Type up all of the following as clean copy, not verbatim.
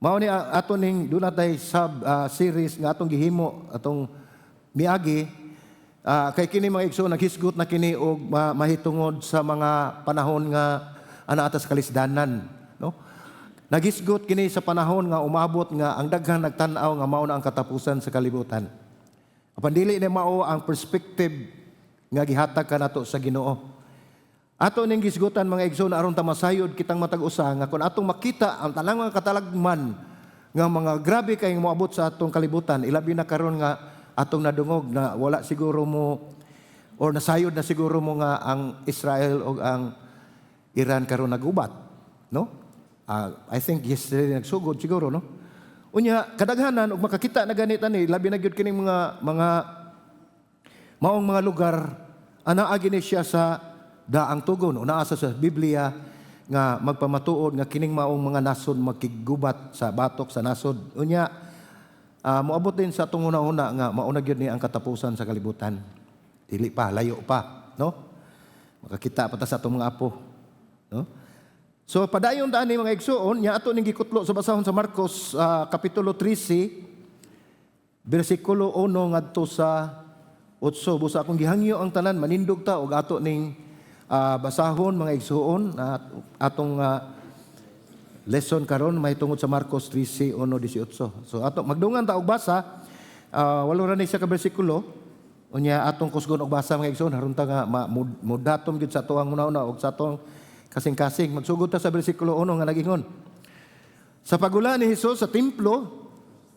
Mao ni ato ning duna tay sub series nga atong gihimo atong miagi, kay kini, mga igsoon, naghisgot na kini og mahitungod sa mga panahon nga ana atas kalisdanan, no? Naghisgot kini sa panahon nga umabot nga ang daghan nagtan-aw nga mao na ang katapusan sa kalibutan. Apan dili ni mao ang perspective nga gihatag kanato sa Ginoo. Ato ning gisgutan, mga igsoon, aron ta masayod kitang matag usa nga kung atong makita ang tanang mga katalagman nga mga grabe kay moabot sa atong kalibutan, ilabi na karon nga atong nadungog na wala siguro mo or nasayod na siguro mo nga ang Israel o ang Iran karon nagubat, no? I think yesterday nagsugod siguro, no? Unya kadaghanan og makakita na ganit ani, labi na gyud kining mga maong mga lugar, anaa gini siya sa daang tugon o naa sa Biblia nga magpamatuod nga kining maong mga nasod magkigubat sa batok sa nasod. Unya moabot din sa atong una-una nga mauna gyud ni ang katapusan sa kalibutan. Dili pa, layo pa, no? Makakita pa ta sa atong mga apo, no? So padayon ta ani, mga igsuon, nya ato ning gikutlo sa basahon sa Marcos kapitulo 13 bersikulo 1 ngadto sa 8. Busa akong gihangyo ang tanan manindog ta og ato ning basahon, mga igsuon, at atong lesson karon mahitungod sa Marcos 13:1-18. So ato magdungan ta og basa, walo ra ni siya ka bersikulo. Unya atong kusgon og basa, mga igsuon, aron ta nga mudatom gyud sa atoang una-una og sa atong kasing-kasing. Magsugod ta sa bersikulo 1 nga nagingon: Sa pagula ni Hesus sa templo,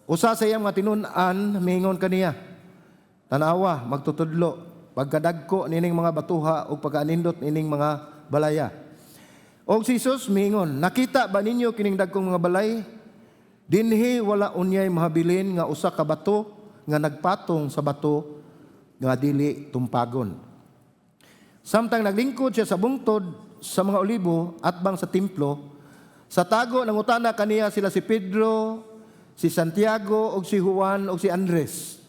usa sa iyang mga tinun-an miingon kaniya, "Tanawa, magtutudlo, pagkadagko nining mga batuha ug pagkaanindot nining mga balaya." Og si Jesus miingon, "Nakita ba ninyo kining dagkong mga balay? Dinhi wala unyay mahabilin nga usa ka bato nga nagpatong sa bato nga dili tumpagon." Samtang naglingkod siya sa bungtod sa mga olibo atbang sa templo, sa tago nangutana kaniya sila si Pedro, si Santiago ug si Juan ug si Andres.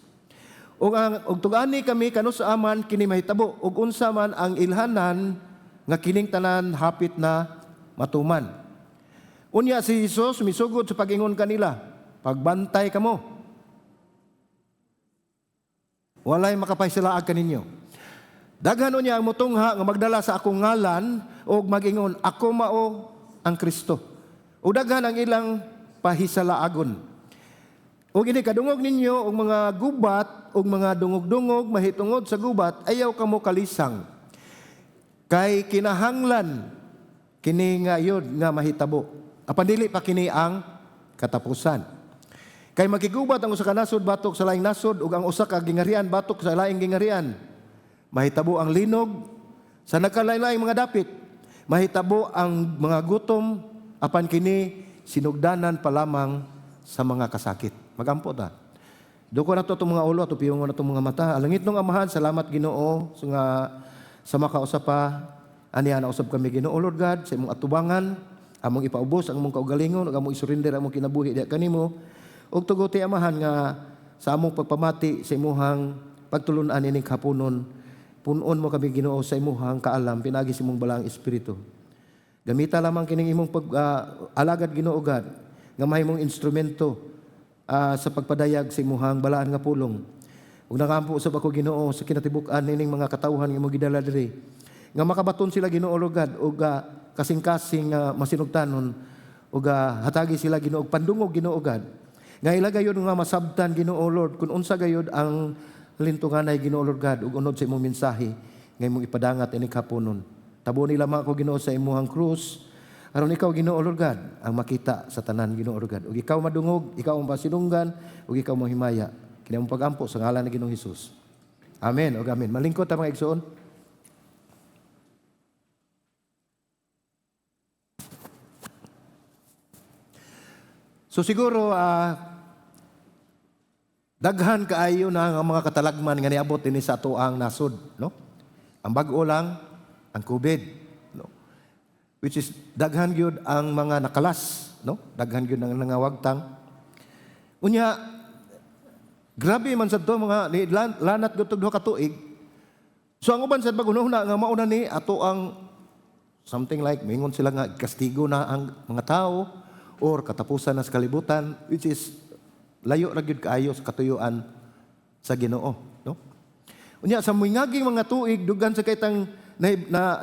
"Ug ang ug tug-ani kami kanus-a man kini mahitabo ug unsa man ang ilhanan nga kining tanan hapit na matuman?" Unya si Jesus misugod sa pag-ingon kanila, "Pagbantay kamo. Walay makapahislaag kaninyo. Daghan unya ang mutungha nga magdala sa akong ngalan ug mag-ingon, 'Ako mao ang Kristo.' Ug daghan ang ilang pahisalaagon. Ug ini kadungog ninyo og mga gubat ug mga dungog-dungog mahitungod sa gubat, ayaw kamo kalisang. Kay kinahanglan kini nga yun nga mahitabo. Apan dili pa kini ang katapusan. Kay makigubat ang usa ka nasod batok sa laing nasod ug ang usa ka gingarian batok sa laing gingarian. Mahitabo ang linog sa nagkalain-laing mga dapit. Mahitabo ang mga gutom, apan kini sinugdanan pa lamang sa mga kasakit." Magampo ta. Duko na to itong mga ulo at upiyong na itong mga mata. Langitnong Amahan, salamat, Ginoo sa nga sa makausa pa aniya na usab kami, Ginoo Lord God, sa imong atubangan, among ipaubos ang among kaugalingon ug among isurrender among kinabuhi diha kanimo. Ug tuguti, Amahan, nga sa among pagpamati sa imuhang pagtulun-an ining kapunon, punon mo kami, Ginoo, sa imuhang kaalam pinaagi sa imong Balaang Espiritu. Gamita lamang kining imong pag alagad, Ginoo God, nga mahimong instrumento sa pagpadayag sa imuhang balaan nga pulong. Ug nagampo usab ako, Ginoo, sa kinatibuk-an nining mga katawhan nga imong gidala diri nga makabaton sila, Ginoo Lord God, ug kasing-kasing masinugtanon ug hatagi sila, Ginoo, og pandungog, Ginoo God, nga ila gayud nga masabtan, Ginoo Lord, kung unsa gayud ang lintunganay, Ginoo Lord God, ug unod sa imong mensahe nga imong ipadangat ini kapunon. Tabuni lamang ako, Ginoo, sa imuhang krus aron ikaw, Ginoo Lord God, ang makita sa tanan, Ginoo Lord God, ug ikaw madungog, ikaw ang pasinunggan ug ikaw mahimaya. Kini among pagampo sa ngalan ni Ginoong Hesus. Amen ug amen. Malingkod ta, mga igsoon. So siguro daghan kaayo na ang mga katalagman nga niabot dinhi sa atoang nasod, no? Ang bag-o lang ang COVID, no? Which is daghan gyud ang mga nakalas, no? Daghan gyud ang nangawagtang. Unya grabe man sad to mga ni lanat gyud tog 2 ka tuig. So ang uban sad magunahuna nga mauna ni ato ang something like mingon sila nga kastigo na ang mga tao. or katapusan na sa kalibutan, which is layo ra gyud kaayo sa katuyuan sa Ginoo, no? Unya sa mingaging mga tuig, dugan sa kitang na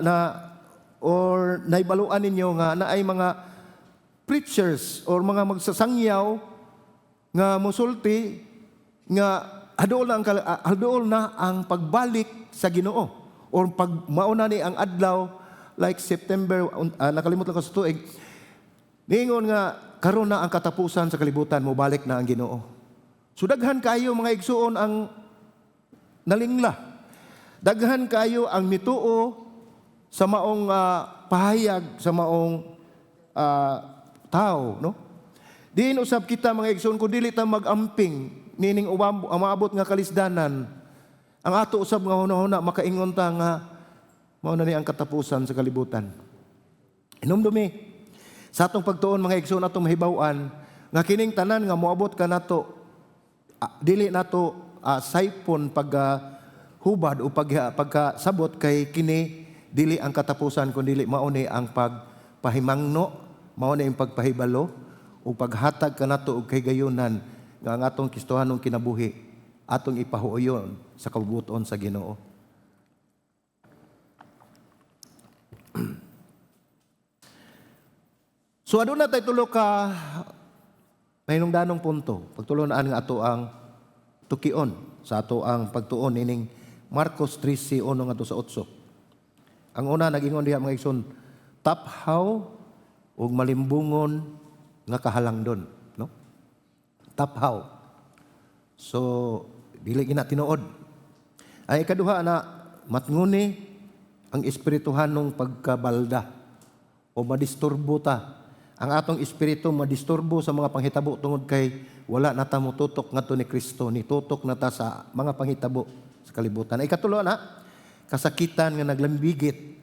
or naibaluan ninyo nga naay mga preachers or mga magsasangyaw nga musulti nga haduol na ang pagbalik sa Ginoo or pag mauna ni ang adlaw, like September, nakalimot lang ko sa tuig, niingon nga karon na ang katapusan sa kalibutan, mobalik na ang Ginoo. So daghan kaayo, mga igsuon, ang nalingla. Daghan kaayo ang mituo sa maong pahayag, sa maong tao, no? Diin usab kita, mga igsuon, kung dili ta mag-amping nining umaabot nga kalisdanan, ang ato usab nga hunahuna, makaingon ta nga mao na ni ang katapusan sa kalibutan. Hinumdumi sa atong pagtuon, mga igsuon, atong mahibaw-an nga kining tanan nga moabot kanato, dili nato saypon pag hubad o pagkasabot kay kini dili ang katapusan, kun dili mao ni ang pagpahimangno, mao ni ang pagpahibalo o paghatag kanato og kahigayunan nga ang atong Kristohanong kinabuhi atong ipahuoyon sa kabubut-on sa Ginoo. So aduna tay tulo ka mahinungdanong punto pagtulon-an nga ato ang tukion sa ato ang pagtuon nining Marcos 13:1 ngadto sa 8. Ang una, nag-ingon diha, mga igsoon, taphaw ug malimbungon nga kahalangdon, no? Taphaw. So dili gina tinuod. Ay ikaduha na, matnguni ang espirituhanong pagkabalda o madisturbo ta. Ang atong espiritu madisturbo sa mga panghitabo tungod kay wala na ta motutok ngadto ni Kristo, nitutok na ta sa mga panghitabo sa kalibutan. Ay ikatulo na, kasakitan nga naglambigit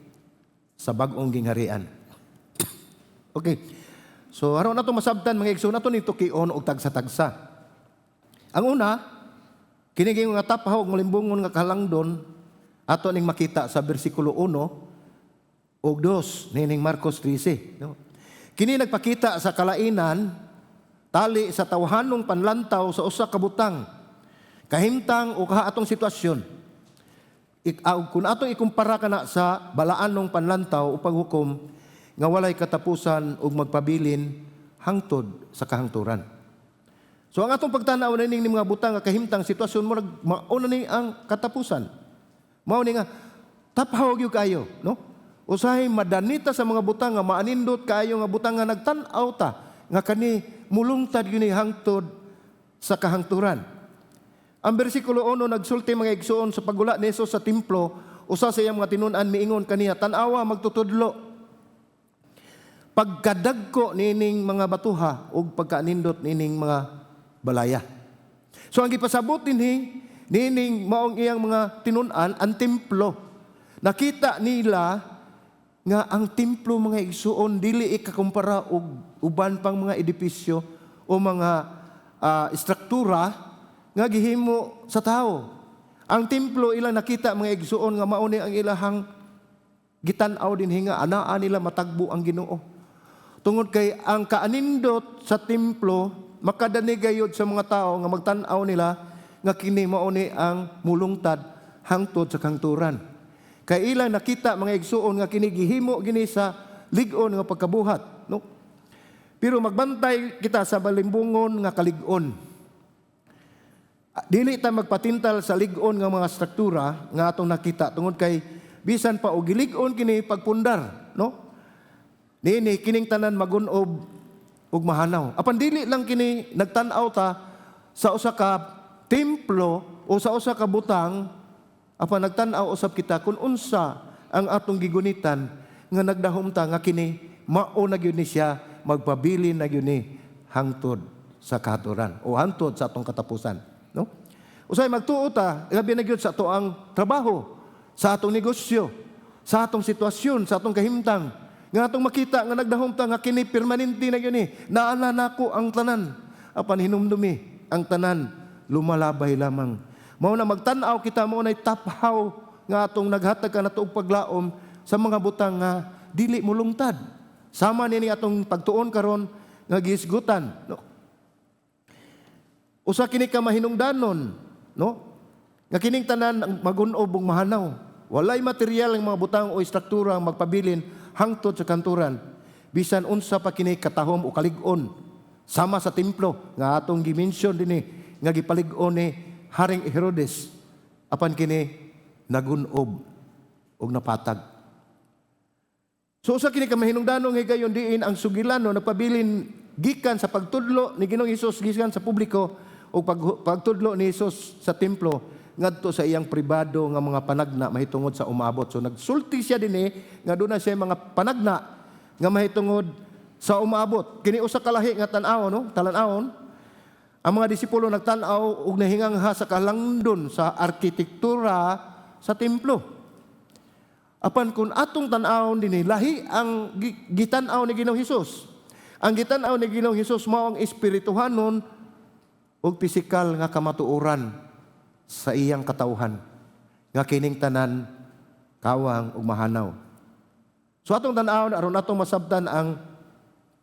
sa bag-ong gingharian. Okay. So aron nato masabtan, mga igsoon, nato ni tukion og tagsa-tagsa. Ang una, kini nga taphaw og malimbungon nga kahalangdon, ato ning makita sa bersikulo 1 ug 2 nining Marcos 13, no? Kini nagpakita sa kalainan tali sa tawhanong panlantaw sa usa ka butang, kahimtang o kaatong sitwasyon. Kung atong ikumpara kana sa balaanong panlantaw o paghukom nga walay katapusan ug magpabilin hangtod sa kahangturan. So ang atong pagtan-aw na ning mga butang nga kahimtang sitwasyon mo mauna ni ang katapusan. Mao ni nga taphaw gyud kayo, no? Usahay madanita sa mga butang nga maanindot kaayo nga butang nga nagtan-aw ta nga kani mulungtad gyud ni hangtod sa kahangturan. Ang bersikulo 1 nagsulti, mga igsuon, sa paggula ni Jesus sa templo, usa sa iyang mga tinun-an miingon kaniya, "Tan-awa, magtutudlo. Pagkadagko nining mga batuha ug pagkaanindot nining mga balaya." So ang gipasabot dinhi nining maong iyang mga tinun-an, ang templo. Nakita nila nga ang templo, mga igsuon, dili ikakumpara og uban pang mga edipisyo o mga istruktura nga gihimo sa tao. Ang templo ilang nakita, mga igsuon, nga mao ni ang ilahang gitan-aw dinhi nga anaa nila matagbo ang Ginoo. Tungod kay ang kaanindot sa templo makadani gayud sa mga tao nga magtan-aw nila nga kini mao ni ang mulungtad hangtod sa kahangturan. Kay ilang nakita, mga igsuon, nga kini gihimo gini sa lig-on nga pagkabuhat, no? Pero magbantay kita sa balimbungon nga kalig-on. Dili ta magpatintal sa lig-on nga mga struktura nga atong nakita tungod kay bisan pa og gilig-on kini pagpundar, no? Niini kining tanan magun-ob ug mahanaw. Apan dili lang kini nagtan-aw ta sa usa ka templo o sa usa ka butang, apan nagtan-aw usab kita kung unsa ang atong gigunitan nga nagdahom ta nga kini mao na gyud ni siya, magpabilin na gyud ni hangtod sa kahaturan o hangtod sa atong katapusan, no? Usay magtuo ta labi na gyud sa ato ang trabaho, sa atong negosyo, sa atong sitwasyon, sa atong kahimtang nga atong makita nga nagdahom ta nga kini permanente na gyud ni, naana nako ang tanan. Apan hinumdumi, ang tanan lumalabay lamang. Mao na magtan-aw kita, mao nay taphaw nga atong naghatag kanato og paglaom sa mga butang nga dili mulungtad. Sama nini atong pagtuon karon nga gihisgutan, no? Usa kini ka mahinungdanon, no? Nga kining tanan ang magun-ob ug mahanaw. Walay material ang mga butang o istruktura ang magpabilin hangtod sa kanturan. Bisan unsa pa kini katahom o kalig-on, sama sa templo nga atong gi-mention dinhi nga gipalig-on ni Haring Herodes, apan kini nagun-ob ug napatag. So usa kini ka mahinungdanong higayon diin ang sugilano nagpabilin gikan sa pagtudlo ni Ginoong Hesus gikan sa publiko o pagtudlo ni Hesus sa templo ngadto sa iyang pribado nga mga panagna mahitungod sa umaabot. So nagsulti siya dinhi nga doon na siya mga panagna nga mahitungod sa umaabot. Kini usa ka lahi nga tan-aw, no? Talan-awon. Ang mga disipulo nagtan-aw ug nahingangha sa kalangdon sa arkitektura sa templo. Apan kung atong tan-awon dinhi, lahi ang gitan-aw ni Ginoong Hesus. Ang gitan-aw ni Ginoong Hesus mao ang espirituhanon ug pisikal nga kamatuoran sa iyang katawhan nga kining tanan kawang ug mahanaw. So atong tan-awon aron atong masabtan ang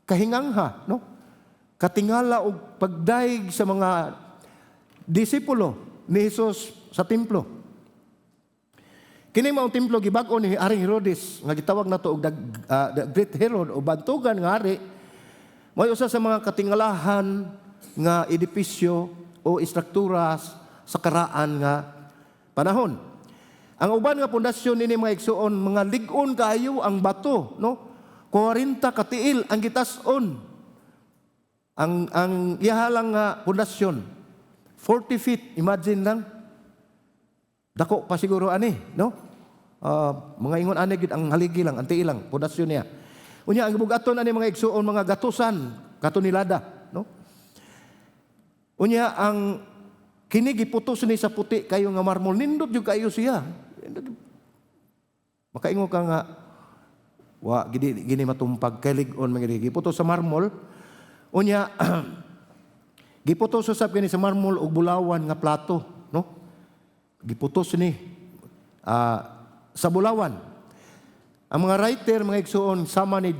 kahingangha, no? Katingala og pagdayeg sa mga disipulo ni Hesus sa templo. Kini maong templo gibag-o ni Haring Herodes nga gitawag nato og the Great Herod o bantugan nga hari. Mao usa sa mga katingalahan nga edipisyo o istruktura sa karaan nga panahon. Ang uban nga pundasyon nini, mga igsuon, mga lig-on kaayo ang bato, no? 40 katiil ang gitas-on. Ang iyahalang nga pundasyon, 40 feet, imagine lang. Dako pa siguro ani, no? Mga ingon ani gid ang haligi lang, ang tiil lang, pundasyon niya. Unya ang gibugaton ani, mga igsuon, mga gatusan, katonelada, no? Unya ang kini giputos ni sa puti kayo nga marmol, nindot jud kayo siya. Makaingon ka nga wa gini, gini matumpag kay lig-on mga giputos sa marmol. Unya giputos usab kini sa marmol ug bulawan nga plato, no? Giputos ni sa bulawan. Ang mga writer, mga igsuon, sama ni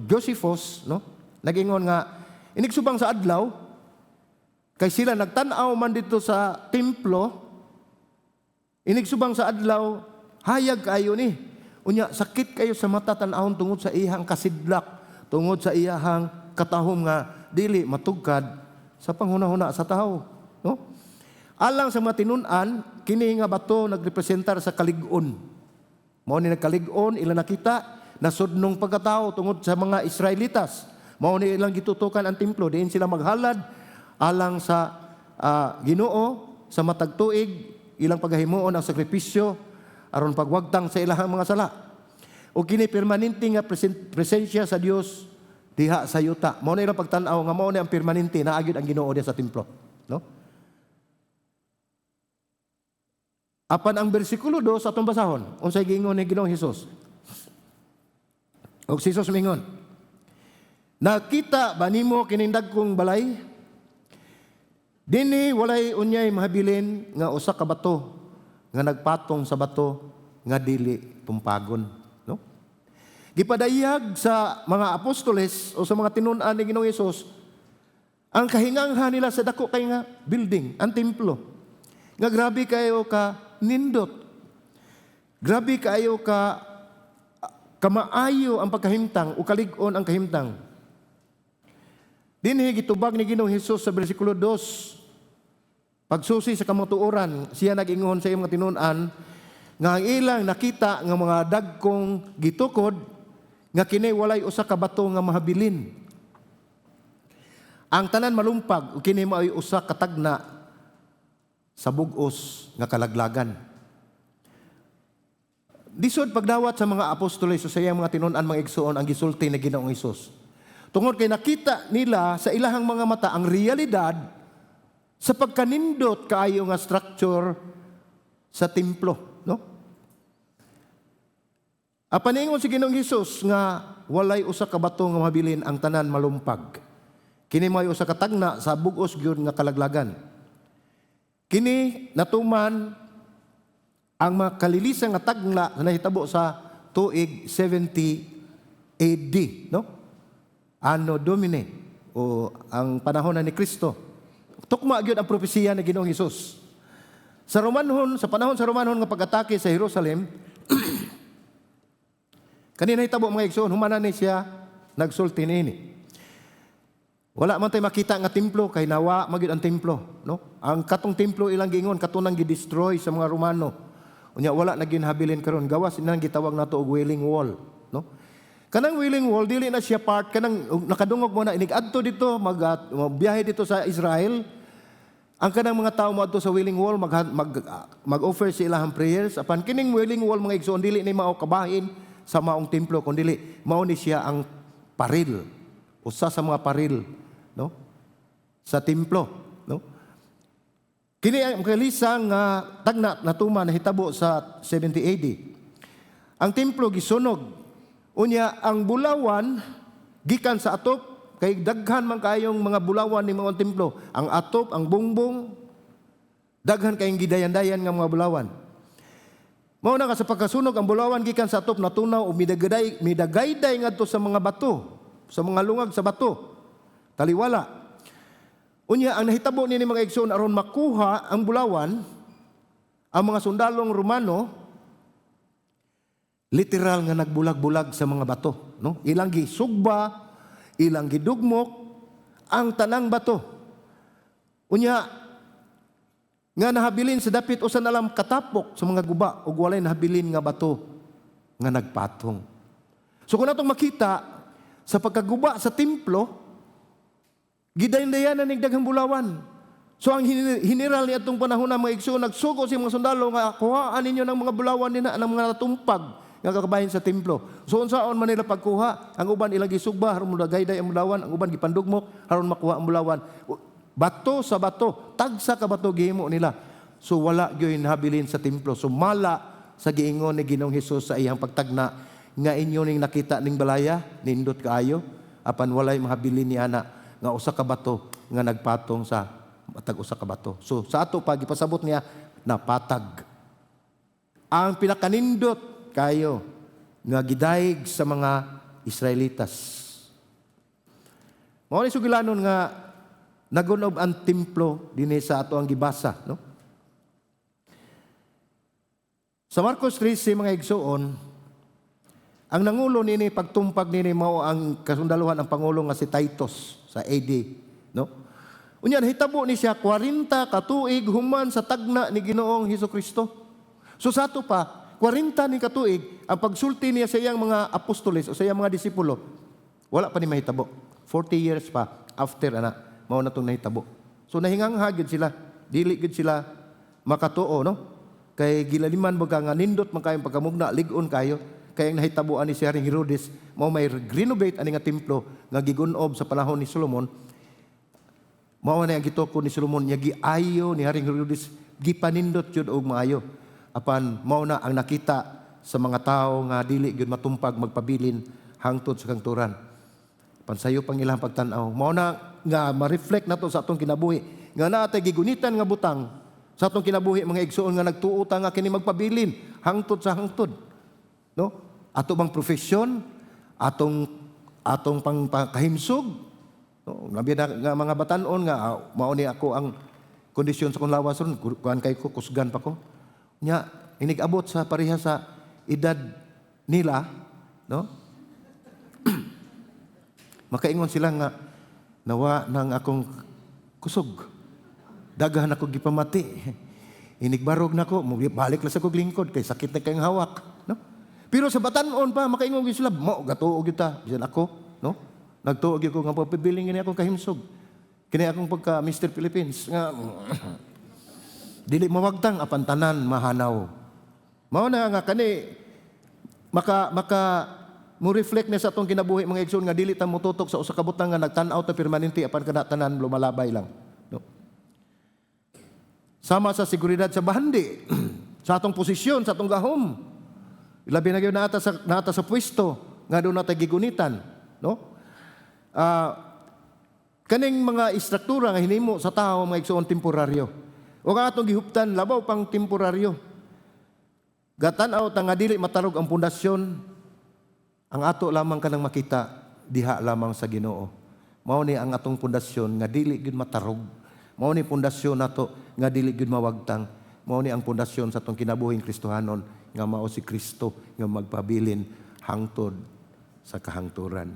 Josephus, no? Nagingon nga inigsubang sa adlaw kay sila nagtan-aw man dito sa templo, inigsubang sa adlaw hayag kayo ni. Unya sakit kayo sa mata tan-awon tungod sa iyang kasidlak, tungod sa iyahang katahom nga dili matugkad sa panghuna-huna sa tao, no? Alang sa mga tinun-an, kini nga bato nagrepresentar sa kalig-on. Mao ni nagkalig-on ila nakita nasudnong pagkatao tungod sa mga Israelitas. Mao ni ilang gitutukan ang templo, diin sila maghalad alang sa Ginoo sa matag tuig, ilang paghahimuon ang sakripisyo aron pagwagtang sa ilahang mga sala. O kini permanente nga presensya sa Dios diha sa yuta. Mao na ilang pagtan-aw nga mao ni ang permanente naa gyud ang Ginoo diha sa templo, no? Apan ang bersikulo 2 atong basahon, unsay giingon ni Ginoong Hesus? Og si Hesus mingon, "Nakita ba nimo kining dagkong balay? Dinhi walay unyay mahabilin nga usa ka bato nga nagpatong sa bato nga dili tumpagon," no? Gipadayag sa mga apostoles o sa mga tinun-an ni Ginoong Hesus ang kahingangha nila sa dako kay nga building, ang templo. Nga grabe kayo ka nindot. Grabe kayo ka kamaayo ang pagkahimtang o kalig-on ang kahimtang. Dinhi gitubag ni Ginoong Hesus sa bersikulo 2. Pagsusi sa kamatuoran, siya nag-ingon sa iyang mga tinun-an nga ang ilang nakita nga mga dagkong gitukod nga kini walay usa ka bato nga mahabilin. Ang tanan malumpag ug kini maoy usa ka tagna sa bug-os nga kalaglagan. Lisod pagdawat sa mga apostoles o sa iyang mga tinun-an, mga igsuon, ang gisulti ni Ginoong Hesus. Tungod kay nakita nila sa ilahang mga mata ang realidad sa pagkanindot kaayo nga structure sa templo, no? Apan ingon si Ginoong Hesus nga walay usa ka bato nga mabilin, ang tanan malumpag. Kini may usa ka tagna sa bug-os gyud nga kalaglagan. Kini natuman ang mga kalilisan nga tagna na nahitabo sa tuig 70 AD, no? Anno Domini. O ang panahon na ni Kristo. Tukma gyud ang propesiya ni Ginoong Hesus. Sa Romanhon, sa panahon sa Romanhon nga pag-atake sa Jerusalem, kanina hitabo, mga igsoon, humana ni siya nagsulti niini. Wala man tay makita nga templo kay nawa magyud ang templo, no? Ang katong templo ilang giingon kato nang gi-destroy sa mga Romano. Unya wala na ginhabilin karon, gawas inang gitawag nato og Wailing Wall, no? Kanang Wailing Wall dili na siya part kanang nakadungog mo na inig adto dito mag biyahe dito sa Israel. Ang kanang mga tao moadto sa Wailing Wall mag, mag mag-offer sa ilahang prayers, apan kining Wailing Wall, mga igsoon, dili ni mao kabahin sa maong templo, kun dili mao ni siya ang paril, usa sa mga paril, no, sa templo, no? Kini ang kalisa nga tagna natuman, nahitabo sa 70 AD. Ang templo gisunog. Unya ang bulawan gikan sa atop, kay daghan man kayong mga bulawan ni mga templo, ang atop, ang bungbong, daghan kayong gidayan-dayan nga mga bulawan. Mao na nga sa pagkasunog, ang bulawan gikan sa atop natunaw ug midagay midagayday ngadto sa mga bato, sa mga lungag sa bato. Taliwala. Unya ang nahitabo nini, mga igsoon, aron makuha ang bulawan, ang mga sundalong Romano literal nga nagbulag-bulag sa mga bato, no? Ilang gisugba, ilang gidugmok ang tanang bato. Unya nga nahabilin sa dapit usa na lang katapok sa mga guba ug walay nahabilin nga bato nga nagpatong. So kung atong makita sa pagkaguba sa templo, gidayan-dayanan ning daghang bulawan. So ang general ni atong panahon na, mga igsoon, nagsugo sa mga sundalo nga kuhaan ninyo ng mga bulawan nina ng mga natumpag nga kakabahin sa templo. So unsaon man nila pagkuha? Ang uban ilang gisugba aron modagayday ang bulawan, ang uban gipandugmok aron makuha ang bulawan. Bato sa bato, tagsa ka bato gihimo nila. So wala gyud nahabilin sa templo. So mala sa giingon ni Ginoong Hesus sa iyang pagtagna nga inyo ning nakita ning balaya, nindot kaayo, apan walay mahabilin ni ana nga usa ka bato nga nagpatong sa matag usa ka bato. So sa ato pa gipasabot niya napatag. Ang pinakanindot kayo nga gidayeg sa mga Israelitas. Mao ni sugilanon nga nagunob ang templo dinhi sa ato ang gibasa, no? Sa Marcos 13, mga igsoon, ang nangulo nini pagtumpag nini mao ang kasundaluhan, ang pangulo nga si Titus sa AD, no? Unya nahitabo ni siya 40 katuig human sa tagna ni Ginoong Hesus Kristo. So sa ato pa 40 ni katuig ang pagsulti niya sa iyang mga apostoles o sa iyang mga disipulo. Wala pa ni mahitabo. 40 years pa after ana mao na tong nahitabo. So nahingangha gyud sila, dili gyud sila makatuo, no? Kay gilaliman ba nga nindot man kayong pagkamugna, lig-on kayo. Kay ang nahitabuan ni si Haring Herodes mao may renovate ani nga templo nga gigunob sa panahon ni Solomon. Mao na ang gituko ni Solomon nya giayo ni Haring Herodes, gipanindot jud og maayo. Apan mao na ang nakita sa mga tao nga dili gyud matumpag, magpabilin hangtod sa kangturan. Pansayo pang ilang pagtan-aw. Mao na nga ma-reflect nato sa atong kinabuhi nga naa tay gigunitan nga butang sa atong kinabuhi, mga igsoon, nga nagtuo ta nga kini magpabilin hangtod sa hangtod. No? Ato bang profesyon, atong atong pang kahimsog, no? Labi na nga mga batanon nga mao ni ako ang kondisyon sa akong lawas ron, kuan kay ko, kusgan pa ko. Nya inig-abot sa pareha sa edad nila, no? Makaingon sila nga nawa nang akong kusog. Daghan ako gipamati. Inigbarog na ko, balik lang sa kog lingkod kay sakit na kayong hawak, no? Pero sa batanon pa makaingon gyud sila, mo gatuo gyud ta, bisan ako, no? Nagtuo gyud ko nga pagpibiling kini akong kahimsog. Kini akong pagka Mr. Philippines nga dili mawagtang apan tanan mahanaw. Mao na nga kani maka maka mo reflect na sa atong kinabuhi, mga igsoon, nga dili ta motutok sa usa ka butang nga nagtan-aw ta permanente apan kana tanan lumalabay lang, no? Sama sa seguridad sa bahandi, sa atong posisyon, sa atong gahom. Labi na gyud naata sa pwesto nga doon natay gigunitan, no? Kaning mga istruktura nga hinimo sa tao, mga igsoon, temporaryo. O ang atong gihuptan labaw pang temporaryo. Gatan-aw ta nga dili matarog ang pundasyon, ang ato lamang kanang makita diha lamang sa Ginoo. Mao ni ang atong pundasyon nga dili gyud matarog. Mao ni pundasyon nato nga dili gyud mawagtang. Mao ni ang pundasyon sa atong kinabuhing Kristohanon nga mao si Kristo nga magpabilin hangtod sa kahangturan.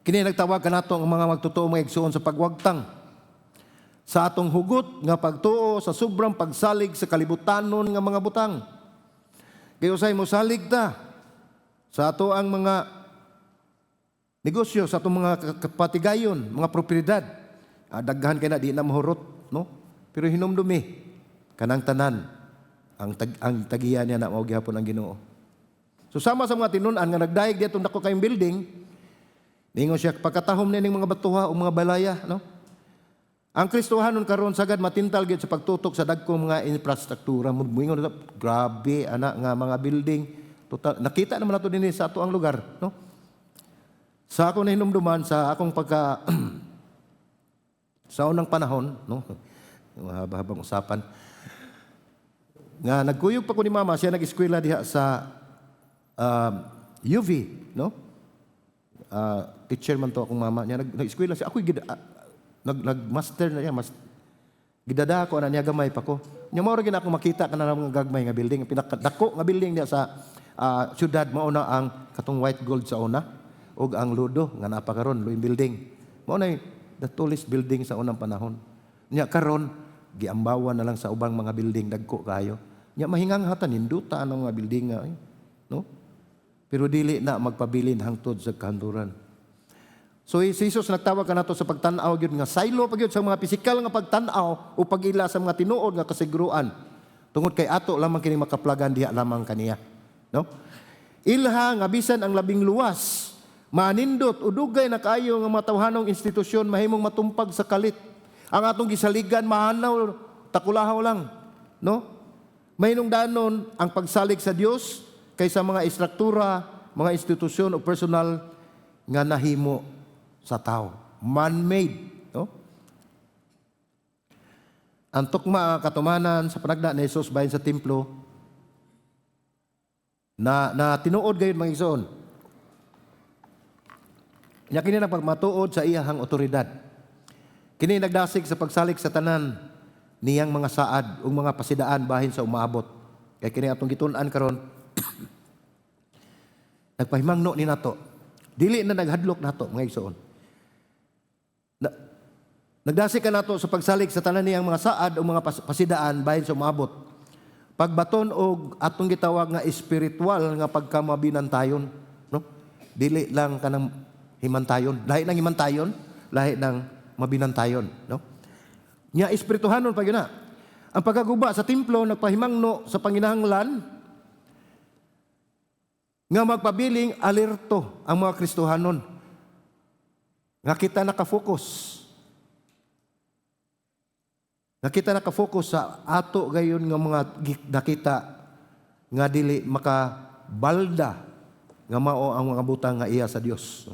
Kini nagtawag kanato ang mga magtotoo, mga igsuon, sa pagwagtang sa atong hugot nga pagtuo sa sobrang pagsalig sa kalibutanon nga mga butang. Kay usay mosalig ta sa ato ang mga negosyo, sa atong mga kapatigayon, mga propiedad. Daghan kay na di na mahurot, no? Pero hinumdumi kanang tanan ang tagiya niya na mao gihapon ang Ginoo. So sama sa mga tinun-an nga nagdayeg dito dako kayong building, ningon siya pagkatahom nining mga batuha o mga balaya, no? Ang Kristohanon karon sagad matintal gyud sa pagtutok sa dagkong mga infrastruktura. Muingon na, grabe ana nga mga building. Total, nakita naman nato dinhi sa ato ang lugar, no? Sa ako nahinumduman sa akong pagka sa unang panahon, no? Mahaba-habang usapan. Nga nagkuyog pa ko ni mama, siya nag-eskwela diha sa UV, no? Teacher man to akong mama niya, nag-eskwela siya. Ako gid nag-master na niya, mas gidada ko ana niya, gamay pa ko. Nya mao ra gid ako makita kana mga gagmay nga building, pinakadako nga building niya sa syudad mao na ang katong White Gold sa una ug ang Ludo nga naa pa karon, Luim Building. Mao na the tallest building sa unang panahon. Nya karon giambawan na lang sa ubang mga building dagko kayo. Nya mahinganghatan ninduta ang mga building nga eh, no? Pero dili na magpabilin hangtod sa kahangturan. So si Jesus nagtawag kanato sa pagtan-aw gyud nga saylo pa gyud sa mga pisikal nga pagtan-aw o pag-ila sa mga tinuod nga kasiguruan. Tungod kay ato lamang kini makaplagan diha lamang kaniya. No? Ilha nga bisan ang labing luwas, manindot o dugay na kaayo nga matawhanong institusyon mahimong matumpag sa kalit. Ang atong gisaligan mahanaw, takulahaw lang, no? Mahinungdanon ang pagsalig sa Dios kaysa mga istruktura, mga institusyon o personal nga nahimo sa tao. Man-made, no? Ang tukma katumanan sa panagna ni Jesus bahin sa templo na tinuod gayud, mga igsoon. Nya kini ang pagmatuod sa iyahang otoridad. Kini nagdasig sa pagsalig sa tanan niyang mga saad ug mga pasidaan bahin sa umaabot. Kay kini atong gitun-an karon nagpahimangno ni nato. Dili na naghadlok nato, mga igsoon. Nagdasig ka nato sa pagsalig sa tanan niyang mga saad o mga pasidaan bahin sa umaabot. Pagbaton og atong gitawag nga espiritual nga pagkamabinantayon, no? Dili lang kanang himantayon, lahi ng himantayon, lahi ng mabinantayon, no? Nya espirituhanon pa gyud na. Ang pagkaguba sa templo nagpahimangno sa panginahanglan nga magpabiling alerto ang mga Kristohanon. Nga kita nakafocus. Nga kita nakafocus sa ato gayon nga mga nakita nga dili makabalda nga mao ang mga butang nga iya sa Dios.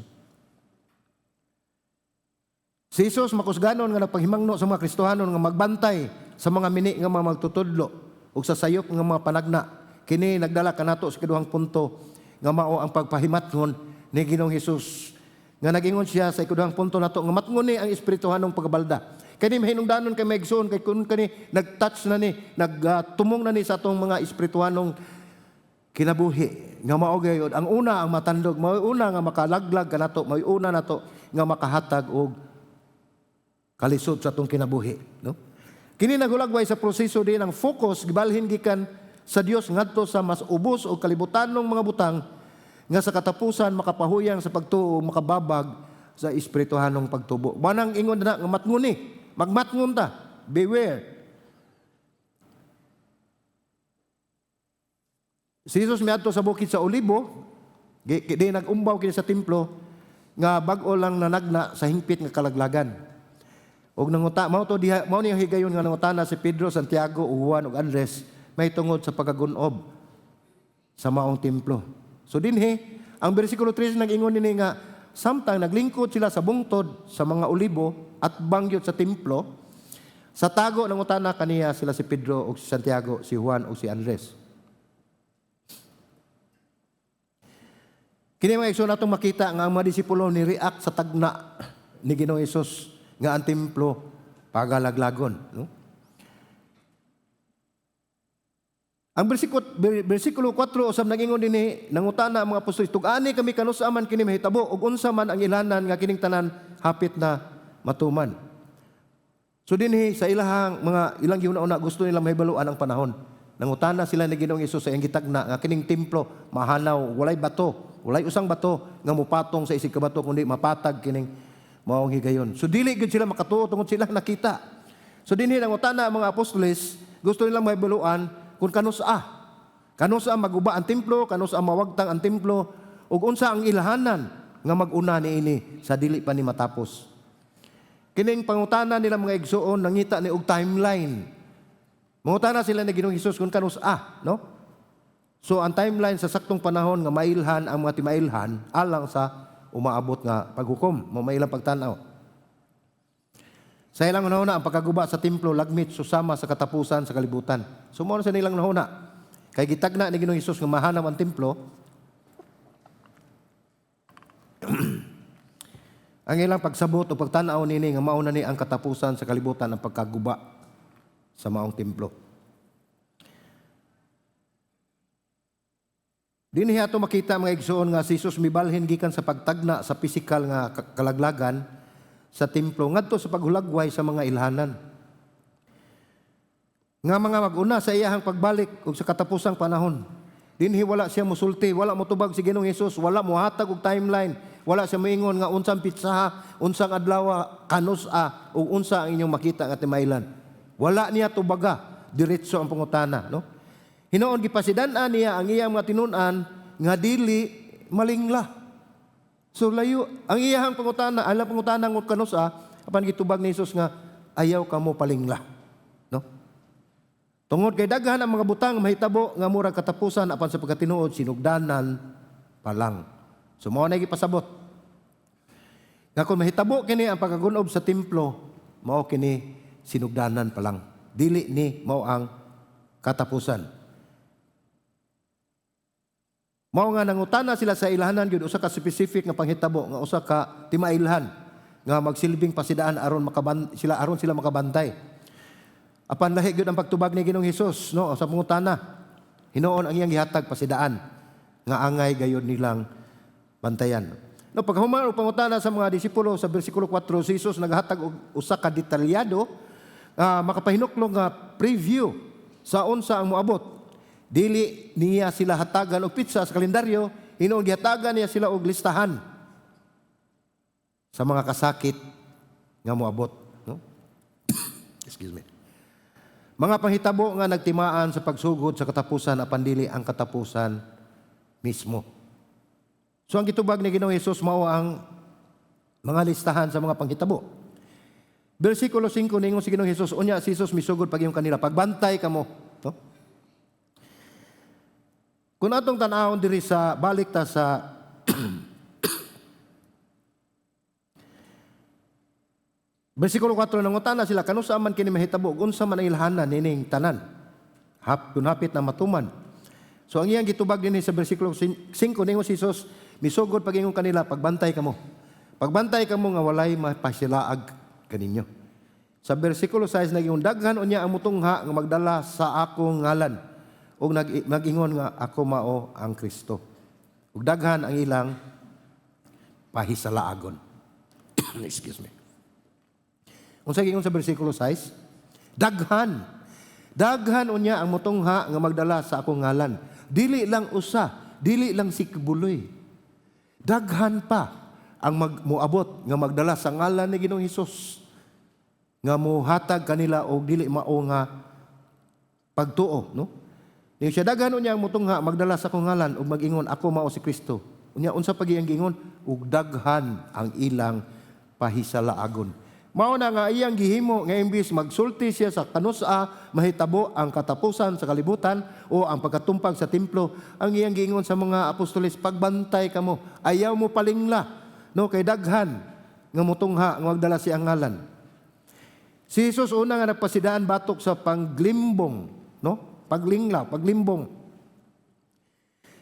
Si Jesus makusganon nga nagpaghimangno sa mga Kristohanon nga magbantay sa mga mini nga mga magtutudlo ug sa sayop nga mga panagna. Kini nagdala kanato sa ikaduhang punto nga mao ang pagpahimatngon ni Ginoong Hesus nga nagingon siya sa ikaduhang punto nato nga matngon ni ang espirituhanong pagbalda. Kani mahinungdanon kay mga igsoon kay kun kani nag-touch na ni, nagtumong na ni sa atong mga espirituhanong kinabuhi nga mao gayud ang una ang matandog, mao una nga makalaglag kanato, mao una nato nga makahatag og kalisod sa atong kinabuhi, no? Kini naghulagway sa proseso din ang focus gibalhin gikan sa Dios ngadto sa mas ubos o kalibutanong mga butang nga sa katapusan makapahuyang sa pagtuo, makababag sa espirituhanong pagtubo. Manang ingon na nga matngon ni, magmatngon ta, beware. Si Jesus miadto sa bukid sa Olibo, di nag-umbaw kini sa templo nga bag-o lang nanagna sa hingpit nga kalaglagan. Og nanguta mao to diha mao niya higayon nga nangutana si Pedro, Santiago, Juan ug Andres may tungod sa pagkagunob sa maong templo. So dinhi ang bersikulo 3 nag-ingon dinhi nga samtang naglingkod sila sa bungtod sa mga olibo at bangyot sa templo, sa tago nangutana kaniya sila si Pedro ug si Santiago, si Juan ug si Andres. Kini, mga igsoon, atong makita nga ang mga disipulo ni react sa tagna ni Ginoong Hesus nga ang templo pagalaglagon, no? Ang bersikulo 4 usab nagingon dinhi, nangutana ang mga apostoles, "Tug-ani kami kanus-a man kini mahitabo ug unsa man ang ilhanan nga kining tanan hapit na matuman?" So dinhi sa ilahang mga ilang gihuna-huna, gusto nila mahibaluan ang panahon. Nangutana sila ni Ginoong Hesus sa iyang gitagna nga kining templo mahanaw, walay bato, walay usang bato nga mupatong sa isig ka bato kundi mapatag kining maong higayon. So dili gyud sila makatuo tungod sila nakita. So dinhi nangutana ang mga apostoles, gusto nilang mahibaluan kung kanus-a. Kanus-a maguba ang templo, kanus-a mawagtang ang templo, ug unsa ang ilhanan nga mag-una niini sa dili pa ni matapos. Kining pangutana nila, mga igsuon, nangita ni og timeline. Mangutana sila ni Ginoong Hesus kung kanus-a, no? So ang timeline sa saktong panahon nga mailhan ang mga timailhan alang sa umaabot nga paghukom, mo mailang pagtan-aw. Sa ilang hunahuna, ang pagkaguba sa templo lagmit susama sa katapusan sa kalibutan. So mao sa nilang hunahuna. Kay gitagna ni Ginoong Hesus nga mahanaw ang templo, ang ilang pagsabot o pagtan-aw nini nga mao na ni ang katapusan sa kalibutan, ang pagkaguba sa maong templo. Dinhi ato makita, mga igsoon, nga si Jesus mibalhin gikan sa pagtagna sa pisikal nga kalaglagan sa templo ngadto sa paghulagway sa mga ilhanan nga mga mag-una sa iyahang pagbalik ug sa katapusang panahon. Dinhi wala siya musulti, wala motubag si Ginoong Hesus, wala mohatag og timeline, wala siya moingon nga unsang pitsaha, unsang adlaw, kanus-a ug unsa ang inyong makita nga timailan. Wala niya tubaga, diretso ang pangutana, no? Hinuon gipasidan-an niya ang iyang mga tinun-an nga dili malingla. So layo ang iyahang pangutana, alam pangutana ng kanus-a, apan gitubag ni Jesus nga ayaw kamo palingla, no? Tungod kay daghan ang mga butang mahitabo nga murag katapusan, apan sa pagkatinuod sinugdanan pa lang. So mao na gipasabot nga kung mahitabo kini ang pagkagunob sa templo, mao kini sinugdanan pa lang. Dili ni mao ang katapusan. Mao nga nangutana sila sa ilhanan gyud, usa ka specific nga panghitabo nga usa ka timailhan nga magsilbing pasidaan aron sila makabantay. Apan lahi gyud ang pagtubag ni Ginoong Hesus, no, sa pangutana. Hinuon ang iyang gihatag, pasidaan nga angay gayud nilang bantayan. No, paghuman og pangutana sa mga disipulo sa bersikulo 4, si Jesus naghatag og usa ka detalyado nga makapahinuklong nga preview sa unsa ang moabot. Dili niya sila hatagan og pitsa sa kalendaryo, hinuon gihatagan niya sila og listahan sa mga kasakit nga moabot, no? Excuse me. Mga panghitabo nga nagtimaan sa pagsugod sa katapusan apan dili ang katapusan mismo. So ang gitubag ni Ginoong Hesus mao ang mga listahan sa mga panghitabo. Bersikulo 5, ningon si Ginoong Hesus, unya si Hesus misugod pag kanila, "Pagbantay kamo." No? Kung atong tan-awon diri sa balik ta sa bersikulo 4, nangutana sila kanus-a man kini mahitabo, unsa man ang ilhanan nining tanan kun hapit na matuman. So ang iyang gitubag dinhi sa bersikulo 5, ningon si Jesus misugod pag-ingon kanila, "Pagbantay kamo. Pagbantay kamo nga walay mapasilaag kaninyo." Sa bersikulo 6, nagingon, "Daghan unya ang mutungha nga magdala sa akong ngalan ug nag-ingon nga ako mao ang Kristo. Ug daghan ang ilang pahisalaagon." Excuse me. Unsa gingon sa bersikulo 6? Daghan. Daghan unya ang mutungha nga magdala sa akong ngalan. Dili lang usa, dili lang si Kibuloy. Daghan pa ang moabot nga magdala sa ngalan ni Ginoong Hesus nga mohatag kanila og dili mao nga pagtuo, no? Niyo siya, daghan unya ang mutungha magdala sa akong ngalan ug mag-ingon, "Ako mao si Kristo." Unya unsa pagi ang giingon? Ug daghan ang ilang pahisalaagon. Mao na nga iyang gihimo nga imbis magsulti siya sa kanus-a mahitabo ang katapusan sa kalibutan o ang pagkatumpag sa templo, ang iyang giingon sa mga apostoles, "Pagbantay kamo, ayaw mo palingla," no, kay daghan nga mutungha nga magdala siya ang ngalan. Si Jesus una nga nagpasidaan batok sa panglimbong, no? Paglingla, paglimbong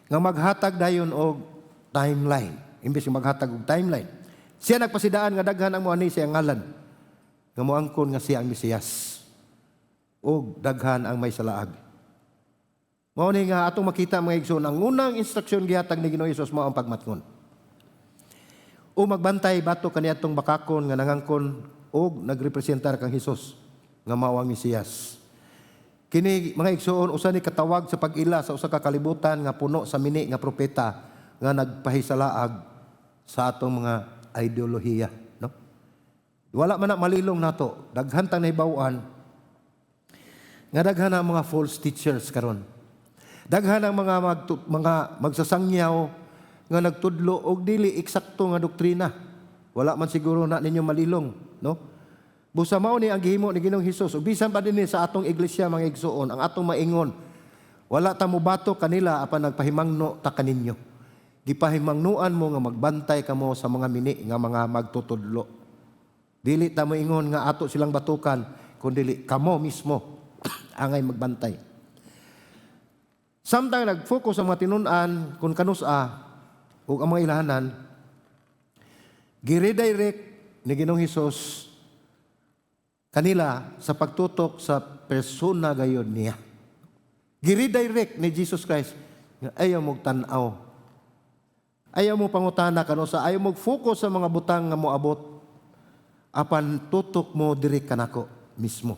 nga maghatag dayon og timeline. Imbes nga maghatag og timeline. Siya nagpasidaan nga daghan ang moani sa iyang ngalan, nga moangkon nga siya ang Mesiyas. Og daghan ang may salaag. Mao ni nga atong makita, mga igsoon, ang unang instruksyon gihatag ni Ginoong Hesus mao ang pagmatngon o magbantay batok kaniadtong bakakon nga nangangkon og nagrepresentar kang Hesus nga mao ang Mesiyas. Kini, mga igsoon, usa ni katawag sa pag-ila sa usa ka kalibutan nga puno sa mini nga propeta nga nagpahisalaag sa atong mga ideolohiya, no? Wala man na malilong nato, daghan tang nahibaw-an nga daghan ang mga false teachers karon. Daghan ang mga magsasangyaw nga nagtudlo og dili eksakto nga doktrina. Wala man siguro na ninyo malilong, no? Busa mao ni ang gihimo ni Ginoong Hesus. Ug bisan pa dinhi sa atong iglesia, mga igsoon, ang atong maingon, wala ta mobato kanila apan nagpahimangno ta kaninyo. Gipahimangnuan mo nga magbantay kamo sa mga mini nga mga magtutudlo. Dili ta moingon nga ato silang batukan, kundi kamo mismo angay magbantay. Samtang nag-focus ang mga tinun-an kung kanus-a ug ang mga ilahanan, giredirect ni Ginoong Hesus kanila sa pagtutok sa persona gayod niya. Giredirect ni Jesus Christ nga ayaw mo tan-aw. Ayaw mo pangutana kanusa, ayaw mo focus sa mga butang nga moabot. Apan tutok mo diri kanako mismo.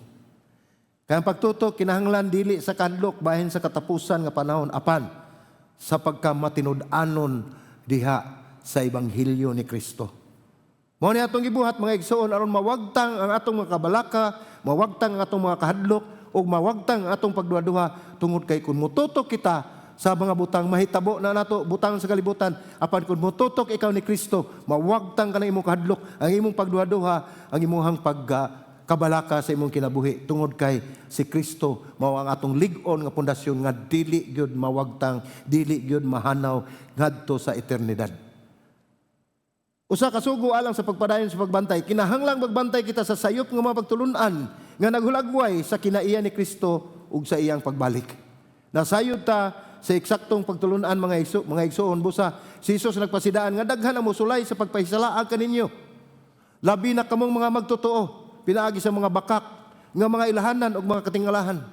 Kaya ang pagtutok kinahanglan dili sa kadlok bahin sa katapusan nga panahon, apan sa pagkamatinud-anon diha sa ebanghelyo ni Kristo. Mao ni atong gibuhat, mga igsoon, aron mawagtang ang atong mga kabalaka, mawagtang ang atong mga kahadlok ug mawagtang ang atong pagduha-duha, tungod kay kung mututok kita sa mga butang mahitabo na nato, butang sa kalibutan, apan kung mututok ikaw ni Kristo, mawagtang ka ng imong kahadlok, ang imong pagduha-duha, ang imong pag kabalaka sa imong kinabuhi, tungod kay si Kristo mao ang atong lig-on nga pundasyon nga dili gyud mawagtang, dili gyud mahanaw ngadto sa eternidad. Usa ka sugo alang sa pagpadayon sa pagbantay: kinahanglang magbantay kita sa sayop nga mga pagtulunan nga naghulagway sa kinaiya ni Kristo ug sa iyang pagbalik. Nasayod ta sa eksaktong pagtulunan, mga igsoon, busa si Jesus nagpasidaan nga daghan ang mosulay sa pagpahisalaag kaninyo. Labi na kamong mga magtotoo pinaagi sa mga bakak nga mga ilahanan ug mga katingalahan.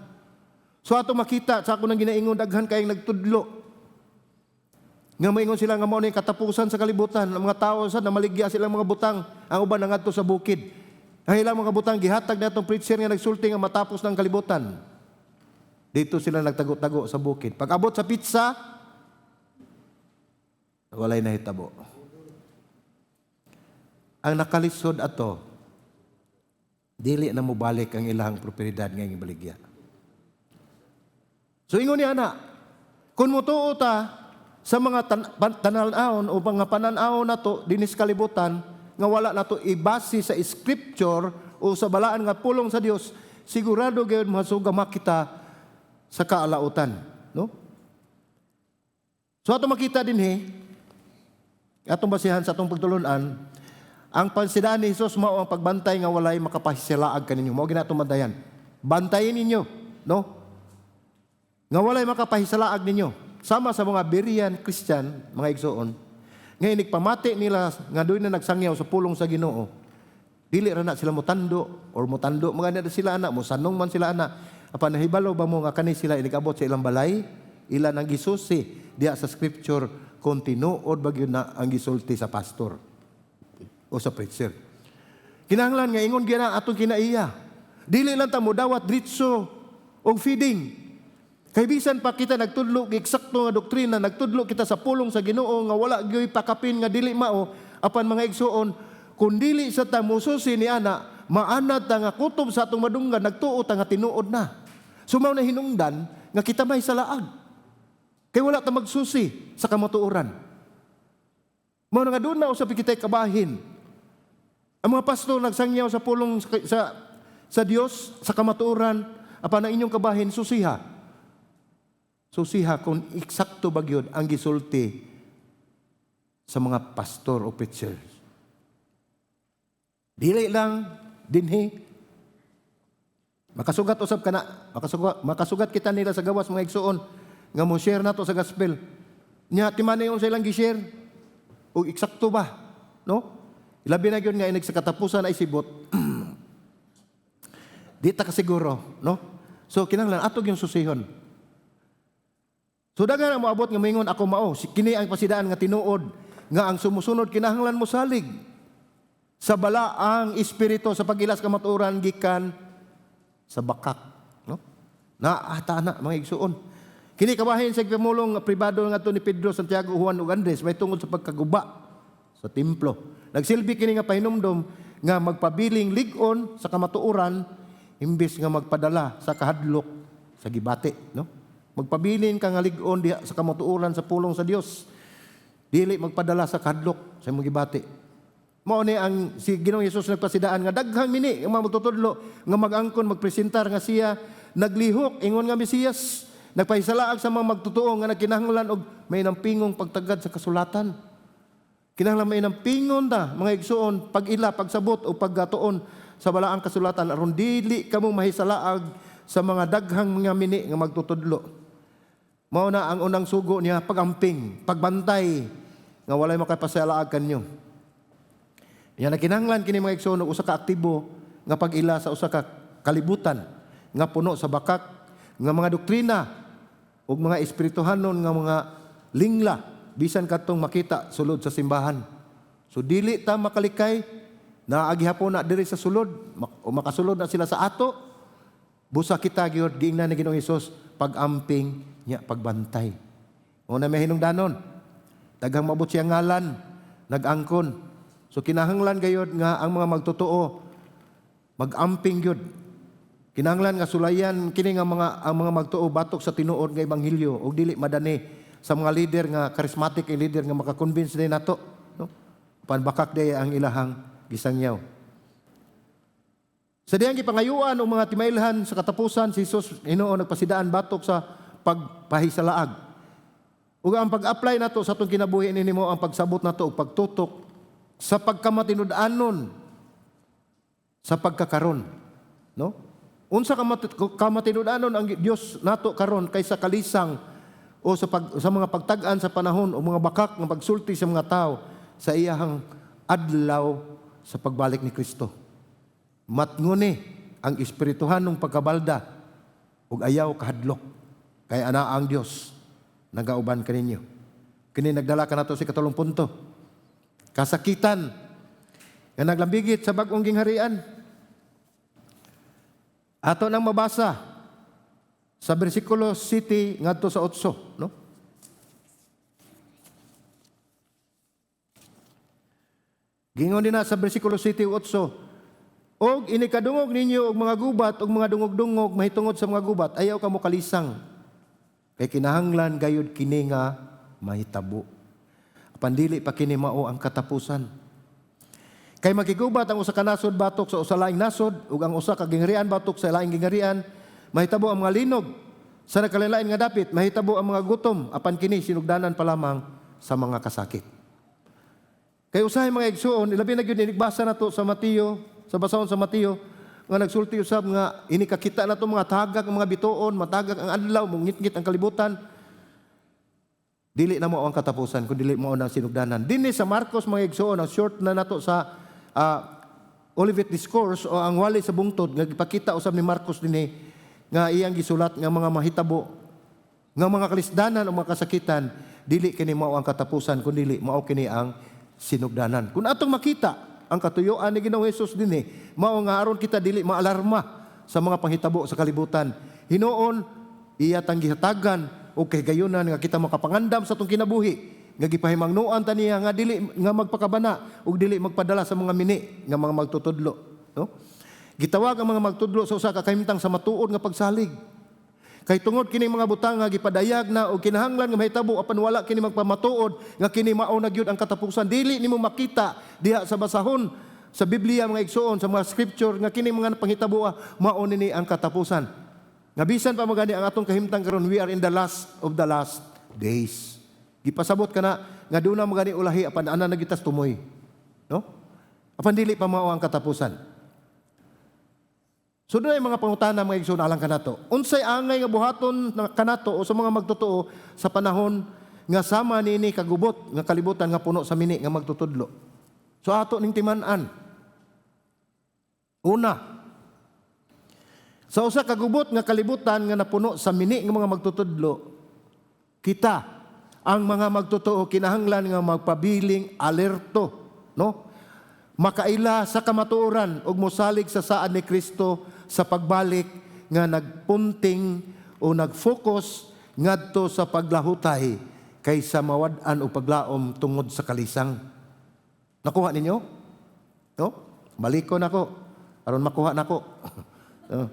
So ato makita sa ako nang ginaingon, daghan kayong nagtudlo nga maingon sila nga mao na yung katapusan sa kalibutan. Ang mga tao sa namaligya silang mga butang, ang uban nangadto sa bukid. Ang ilang mga butang gihatag na atong preacher nga nagsulti nga matapos ng kalibutan. Dito sila nagtago-tago sa bukid. Pag abot sa petsa, walay nahitabo. Ang nakalisod ato, dili na mobalik ang ilang propiedad nga gibaligya. So ingon niya na, kung motuo ta sa mga tanawon o mga pananaw nato dinis kalibutan nga wala nato ibase sa scripture o sa balaan nga pulong sa Dios, sigurado gyud masuga makita sa kaalautan, no? So ato makita dinhi, atong basihan sa atong pagtulunan, ang pansidaan ni Jesus mao ang pagbantay nga walay makapahisalaag kaninyo. Mao gina atong bantayan. Bantayin ninyo, no? Nga walay makapahisalaag ninyo. Sama sa mga Berean Christian, mga igsoon, nga inig pamati nila nga doon na nagsangyaw sa pulong sa Ginoo. Dili ra na sila mutando or mutando mga na sila ana, mosanong man sila ana. Apan nahibalo ba mo nga kani sila inigabot sa ilang balay, ila nang gisusi diha sa scripture kung tinuod ba gyud na ang gisulti sa pastor o sa preacher. Kinahanglan nga ingon gyud na atong kinaiya. Dili lang ta modawat diretso og feeding. Kay bisan pa kita nagtudlo og eksakto nga doktrina, nagtudlo kita sa pulong sa Ginoo nga wala gyoy pakapin nga dili mao, apan mga igsoon, kung dili sa ta mususi ni ana, maanad ta nga kutob sa atong madunggan, nagtuo ta nga tinuod na. So mao na hinungdan nga kita may salaag. Kay wala ta magsusi sa kamatuoran. Mao na nga doon na usab kita'y kabahin. Ang mga pastor nagsangyaw sa pulong sa Dios, sa kamatuoran, apan ang inyong kabahin, susiha. Susiha kung eksakto ba gyud ang gisulti sa mga pastor o preacher. Dili lang dinhi. Makasugat usab kana, makasugat kita nila sa gawas, mga igsoon, nga mo share nato sa gospel. Nya timani yung sa ilang gi-share. Ug eksakto ba, no? Ilabi na gyud nga inig sa katapusan ay sibot. Di ta kasiguro, no? So kinahanglan ato gyung susihon. So daghan ang moabot nga moingon, "Ako mao." Kini ang pasidaan nga tinuod nga ang sumusunod kinahanglan mo salig sa balaang espiritu sa pag-ila sa kamatuoran gikan sa bakak, no? Naata na, mga igsuon. Kini kabahin sa pamulong pribado ngadto ni Pedro, Santiago, Juan ug Andres may tungod sa pagkaguba sa templo. Nagsilbi kini nga pahinumdom nga magpabiling lig-on sa kamatuoran imbes nga magpadala sa kahadlok sa gibati, no? Magpabilin ka nga lig-on diha sa kamatuoran sa pulong sa Dios. Dili magpadala sa kahadlok sa imong gibati. Mao ni ang si Ginoong Hesus nagpasidaan nga daghang mini ang mga magtutudlo nga mag-angkon magpresentar nga siya naglihok ingon nga Mesiyas, nagpahisalaag sa mga magtotoo nga nagkinahanglan og may nampingong pagtagad sa kasulatan. Kinahanglan may nampingon ta, mga igsuon, pag-ila, pagsabot o paggatuon sa balaang kasulatan aron dili kamo mahisalaag sa mga daghang mga mini nga magtutudlo. Mao na ang unang sugo niya, pagamping, pagbantay nga walay makapasalaag kanyo. Yan na kinahanglan kini, mga igsoon, og usa ka aktibo nga pag-ila sa usa ka kalibutan nga puno sa bakak nga mga doktrina ug mga espirituhanon nga mga lingla bisan kadtong makita sulod sa simbahan. So dili ta makalikay, naa gihapon na diri sa sulod o makasulod na sila sa ato. Busa kita gyud giingnan ni Ginoong Hesus, pag-amping nya pagbantay. O na may hinungdanon. Daghang mabot siya ngalan, nag-angkon. So kinahanglan gayod nga ang mga magtotoo mag-amping gyud. Kinahanglan nga sulayan kini nga mga ang mga magtuo batok sa tinuod nga ebanghelyo ug dili madani sa mga leader nga charismatic nga leader nga maka-convince din nato, no? Panbakak day ang ilahang gisangyaw. Sa diyang gipangayuan og mga timailhan sa katapusan, si Jesus Ginoo nagpasidaan batok sa pagpahisalaag. Ug ang pag-apply nato sa atong kinabuhi nini mo ang pagsabot nato og pagtutok sa pagkamatinud-anon sa pagkakaron, no? Unsa ka kamatinud-anon ang Dios nato karon kaysa kalisang o sa mga pagtag-an sa panahon o mga bakak nga pagsulti sa mga tao sa iyahang adlaw sa pagbalik ni Kristo? Matnguni ang espirituhanong pagkabalda ug ayaw kahadlok kay ana ang Dios nagauban kaninyo. Kini nagdala kanato sa ikatulong punto. Kasakitan nga naglambigit sa bag-ong gingharian. Ato nang mabasa sa bersikulo 7 ngadto sa 8, no? Gingon din na sa bersikulo 7 ug 8, "Og inikadungog ninyo og mga gubat og mga dungog-dungog mahitungod sa mga gubat, ayaw kamo kalisang. Kay kinahanglan gayud kini nga mahitabo. Apan dili pa kini mao ang katapusan. Kay makigubat ang usa ka nasod batok sa usa laing nasod ug ang usa ka gingharian batok sa laing gingharian, mahitabo ang mga linog sa nagkalain nga dapit, mahitabo ang mga gutom, apan kini sinugdanan pa lamang sa mga kasakit." Kay usahay, mga igsuon, ilabi na gyud inigbasa nato sa Mateo, sa basahon sa Mateo, nga nagsulti usab nga ini kakita nato mga tagak ang mga bituon, matagak ang adlaw, mungitngit ang kalibutan. Dili na mao ang katapusan, kun dili mao ang sinugdanan. Dinhi sa Marcos, mga igsuon, ang short na nato sa Olivet Discourse o ang wali sa bungtod nga gipakita usab ni Marcos dinhi nga iyang gisulat nga mga mahitabo nga mga kalisdanan o mga kasakitan, dili kini mao ang katapusan, kun dili mao kini ang sinugdanan. Kung atong makita ang katuyuan ni Ginoong Hesus dinhi, mao nga aron kita dili maalarma sa mga panghitabo sa kalibutan. Hinuon iya tang gihatagan og kahigayunan nga kita makapangandam sa atong kinabuhi nga gipahimangnoan ta niya nga dili nga magpakabana ug dili magpadala sa mga mini nga mga magtutudlo, no? Gitawag ang mga magtudlo sa usa ka kahimtang sa matuod nga pagsalig. Kay tungod kini mga butang nga gipadayag na og kinahanglan nga mahitabo, apan wala kini magpamatuod nga kini mao na gyud ang katapusan. Dili nimo makita diha sa basahon sa Biblia, mga igsuon, sa mga scripture nga kini mga panghitabo mao nini ang katapusan. Nga bisan pa magani ang atong kahimtang karon, we are in the last of the last days. Gipasabot kana nga duna magani ulahi, apan ana na gitas tumoy. No? Apan dili pa mao ang katapusan. So dunay mga pangutana, mga igsoon, alang kanato. Unsay angay nga buhaton na kanato o sa mga magtotoo sa panahon nga sama niini kagubot nga kalibutan nga puno sa mini nga magtutudlo. So ato ning timan-an. Una, sa usa ka gubot nga kalibutan nga napuno sa mini nga mga magtutudlo, kita ang mga magtotoo kinahanglan nga magpabiling alerto, no? Makaila sa kamatuoran ug mosalig sa saad ni Kristo sa pagbalik nga nagpunting o nagfocus ngadto sa paglahutay kaysa mawad-an o paglaom tungod sa kalisang. Nakuha ninyo? No? Balikon nako aron makuha nako. No.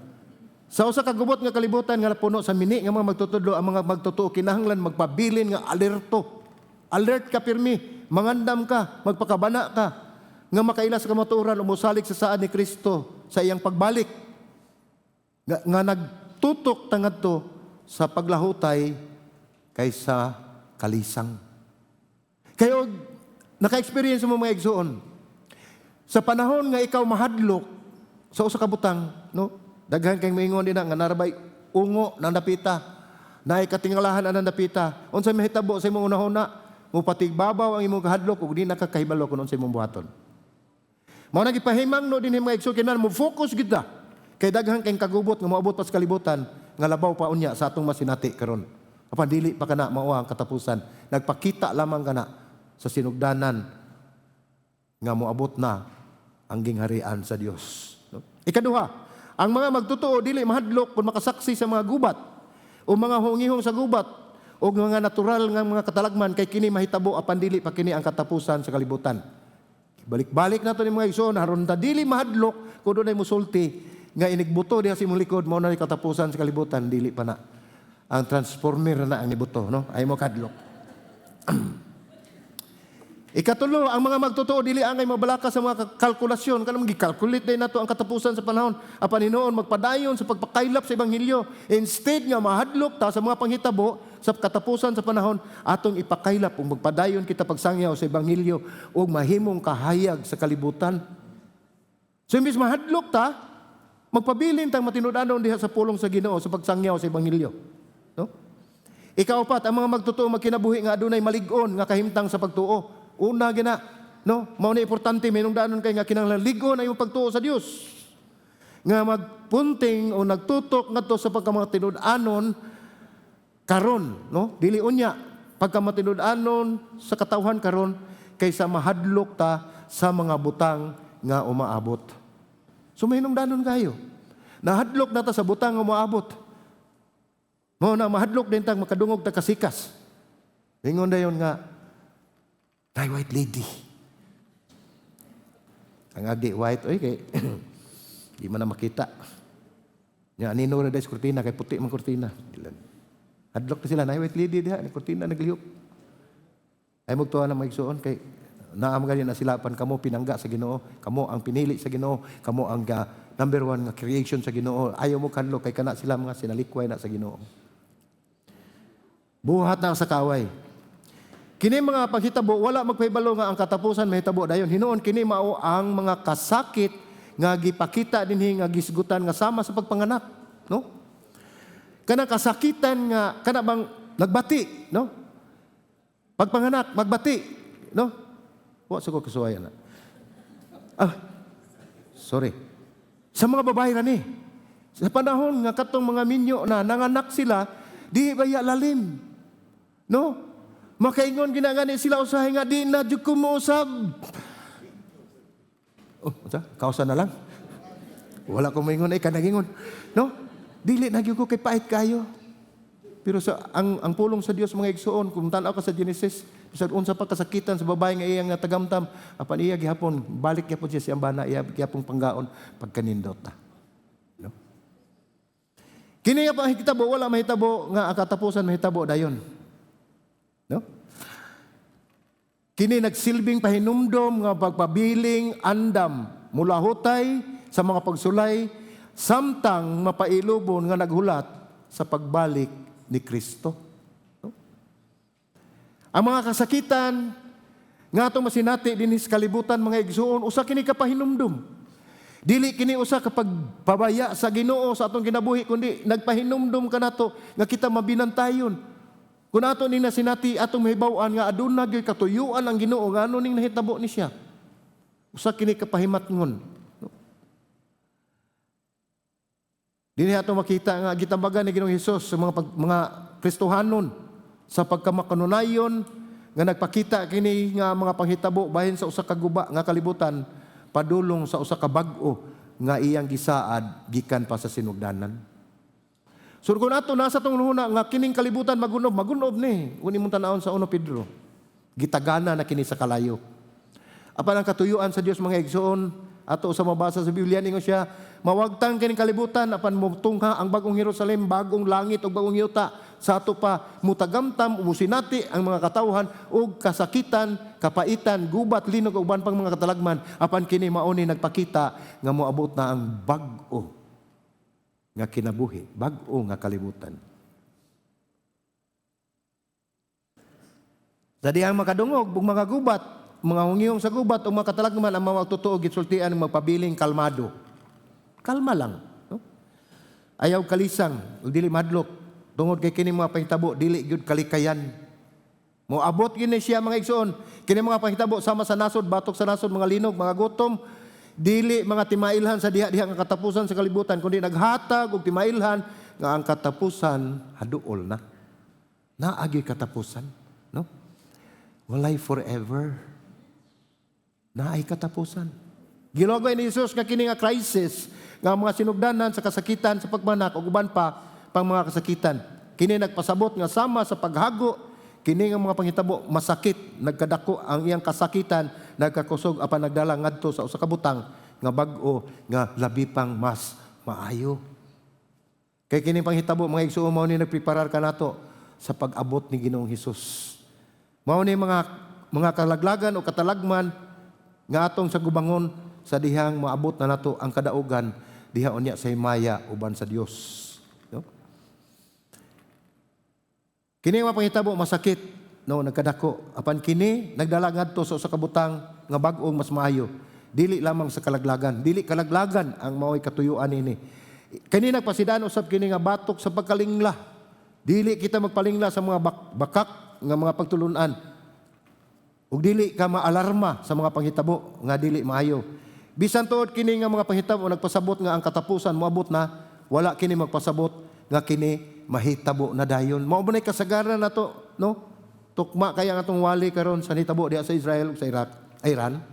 Sa usa ka gubot nga kalibutan nga napuno sa mini nga mga magtutudlo, ang mga magtotoo kinahanglan magpabilin nga alerto. Alert ka pirmi, mangandam ka, magpakabana ka nga makaila sa kamatuoran o mosalig sa saad ni Kristo sa iyang pagbalik. Nga nagtutok tangadto sa paglahutay kaysa kalisang. Kayo naka-experience mo, mga igsoon, sa panahon nga ikaw mahadlok sa usa ka butang, no? Daghan kay moingon din nga narabay ungo nang dapita. Naay katingalahan ang dapita. Unsa mahitabo sa imong unahuna? Mupatigbabaw ang imong kahadlok ug di na ka kahibalo kung unsa imong buhaton. Mao na gipahimang no dinhi, mga igsoon, kinahanglan mo focus kita. Kay daghan kay kagubot nga moabot pa sa kalibutan nga labaw pa unya sa atong masinati karon. Apan dili pa kana mao ang katapusan. Nagpakita lamang kana sa sinugdanan nga moabot na ang gingharian sa Dios. No? Ikaduha, ang mga magtotoo dili mahadlok kung makasaksi sa mga gubat o mga hungihong sa gubat o mga natural nga mga katalagman kay kini mahitabo apan dili pa kini ang katapusan sa kalibutan. Balik-balik nato ni, mga igsoon, aron ta dili mahadlok kung dunay musulti nga inigbuto diha sa imong likod mao na ni katapusan sa kalibutan, dili pa na. Ang transformer na ang nibuto, no? Ay mo kadlok. Ikatulo, ang mga magtotoo dili angay mabalaka sa mga kalkulasyon. Kanang gi-calculate din nato ang katapusan sa panahon. Apan hinuon magpadayon sa pagpakaylap sa ebanghelyo. Instead nga mahadlok ta sa mga panghitabo sa katapusan sa panahon, atong ipakaylap ug magpadayon kita pagsangyaw sa ebanghelyo ug mahimong kahayag sa kalibutan. So imbis mahadlok ta, magpabilin tang matinud-anon diha sa pulong sa Ginoo sa pagsangyaw sa ebanghelyo. No? Ikaapat, ang mga magtotoo magkinabuhi nga adunay malig-on nga kahimtang sa pagtuo. Una gina, no? Mao ni importante mahinungdanon kay nga kinahanglan lig-on ang imong pagtuo sa Dios. Nga magpunting o nagtutok ngadto sa pagkamatinud-anon karon, no? Dili unya, pagkamatinud-anon sa katawhan karon kaysa mahadlok ta sa mga butang nga umaabot. So mahinungdanon kayo. Nahadlok na ta sa butang nga umaabot. Mao na mahadlok din tang makadungog ta kasikas. Ingon dayon nga nay white lady. Ang agi white oy kay di man na makita. Nya anino ra sa kurtina kay puti man kurtina. Hadlok na sila, nay white lady diha ni kurtina naglihok. Ay magtuwa na, mga igsoon, kay naam gani na sila pan kamo pinangga sa Ginoo, kamo ang pinili sa Ginoo, kamo ang number one nga creation sa Ginoo. Ayaw mo kadlok kay kana sila mga sinalikway na sa Ginoo. Buhat na sa kaway. Kini mga paghitabo wala magpahibalo nga ang katapusan mahitabo dayon. Hinuon kini mao ang mga kasakit nga gipakita dinhi nga gisgutan nga sama sa pagpanganak, no? Kanang kasakitan nga kana bang nagbati, no? Pagpanganak, magbati, no? Wa sa ko kasuwayan na. Ah, sorry. Sa mga babae ra ni. Sa panahon nga katong mga minyo na nanganak sila, di baya lalim. No? Makaingon ginagani sila usahay nga di na jud ko mousab. Oh, unsa? Kausa na lang. Wala ko maingon ay kanagingon. No? Dili na gyud ko kay pait kayo. Pero sa ang pulong sa Dios, mga igsoon, kung tan-aw ka sa Genesis, bisag unsa pa kasakitan sa babae nga iyang natagamtam, apan iya gihapon balik gyapon siya sa iyang bana, iya gihapon panggaon pagkanindot na. No? Kini nga panghitabo wala mahitabo nga ang katapusan mahitabo dayon. No? Kini nagsilbing pahinumdom nga pagpabiling andam mulahutay sa mga pagsulay samtang mapailubon nga naghulat sa pagbalik ni Kristo. No? Ang mga kasakitan nga atong masinati dinhi sa kalibutan, mga igsuon, usa kini ka pahinumdom. Dili kini usa ka pagpabaya sa Ginoo sa atong kinabuhi kundi nagpahinumdom kanato nga kita mabinantayon. Kung ato ning nasinati, atong mahibaw-an nga aduna gyud katuyuan ang Ginoo nga ano ning nahitabo ni siya. Usa kini kapahimatngon. No? Dinhi ato makita nga gitambagan ni Ginoong Hesus sa mga Kristohanon sa pagkamakanunayon nga nagpakita kini nga mga panghitabo bahin sa usa ka guba nga kalibutan padulong sa usa ka bag-o nga iyang gisaad gikan pa sa sinugdanan. So kung ato nasa tong huna nga kining kalibutan magunob, magunob ni. Kung imong tan-awon sa 1 Pedro, gitagana na kini sa kalayo. Apan ang katuyuan sa Dios, mga igsoon, ato sa mabasa sa Biblia, ningon siya, mawagtang kining kalibutan apan mutungha ang bagong Jerusalem, bagong langit ug bagong yuta. Sa ato pa mutagamtam, musinati ang mga katawhan ug kasakitan, kapaitan, gubat, linog ug uban pang mga katalagman, apan kini mao ni nagpakita nga moabot na ang bag-o nga kinabuhi, bag-o nga kalibutan. Sa dihang makadungog ug mga gubat, mga hungihong sa gubat ug mga katalagman, ang mga totoo gisultian magpabiling kalmado. Kalma lang, no? Ayaw kalisang ug dili madlok tungod kay kini mga panghitabo dili gyud kalikayan. Moabot gyud ni siya, mga igsoon. Kini mga panghitabo sama sa nasod, batok sa nasod, mga linog, mga gutom, dili mga timailhan sa diha-diha nga katapusan sa kalibutan, kundi naghatag og timailhan nga ang katapusan haduol na. Naagi katapusan, no? Walay forever. Naay katapusan. Gilogoy ni Jesus nga kini nga crisis nga mga sinugdanan sa kasakitan sa pagmanak ug uban pa pang mga kasakitan. Kini nagpasabot nga sama sa paghago kini nga mga panghitabo masakit, nagkadako ang iyang kasakitan, nagkakusog apan nagdala ngadto sa usa ka butang nga bag-o nga labi pang mas maayo. Kay kini panghitabo, mga igsuon, mao ni nagpreparar kanato sa pag-abot ni Ginoong Hesus. Mao ni mga kalaglagan o katalagman nga atong sa gubangon sa dihang moabot na nato ang kadaugan diha unya sa himaya uban sa Dios. No? Kini nga panghitabo masakit, no, nagkadako, apan kini nagdala ngadto sa usa ka butang nga bag-ong mas maayo. Dili lamang sa kalaglagan, dili kalaglagan ang mao'y katuyuan nini. Kini nagpasidaan usab kini nga batok sa pagkalingla. Dili kita magpalingla sa mga bakak nga mga pagtulunan. Ug dili ka maalarma sa mga panghitabo nga dili maayo. Bisan tuod kini nga mga panghitabo nagpasabot nga ang katapusan moabot na, wala kini magpasabot nga kini mahitabo na dayon. Mao ba kasagaran nato, no? Tukma kaya nga atong wali karon sa nitabo diha sa Israel ug sa Iraq, Iran,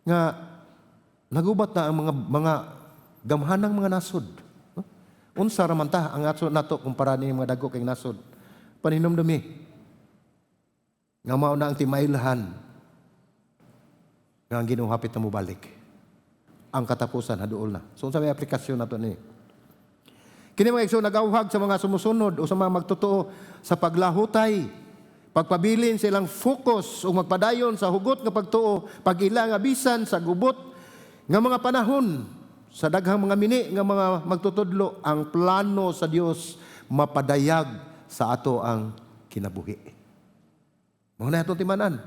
nga nagubat na ang mga gamhanang mga nasod. No? Unsa ra man ta ang ato nato kumpara ni mga dagko kay nasod. Paninumdumi nga mao na ang timailhan nga ang Ginoo hapit na mobalik. Ang katapusan haduol na. So unsa may aplikasyon nato ni? Kini, mga igsoon, nagauhag sa mga sumusunod o sa mga magtotoo sa paglahutay, pagpabilin sa ilang focus o magpadayon sa hugot nga pagtuo, pag-ila nga bisan sa gubot nga mga panahon sa daghang mga mini nga mga magtutudlo, ang plano sa Dios mapadayag sa ato ang kinabuhi. Mao na atong timanan.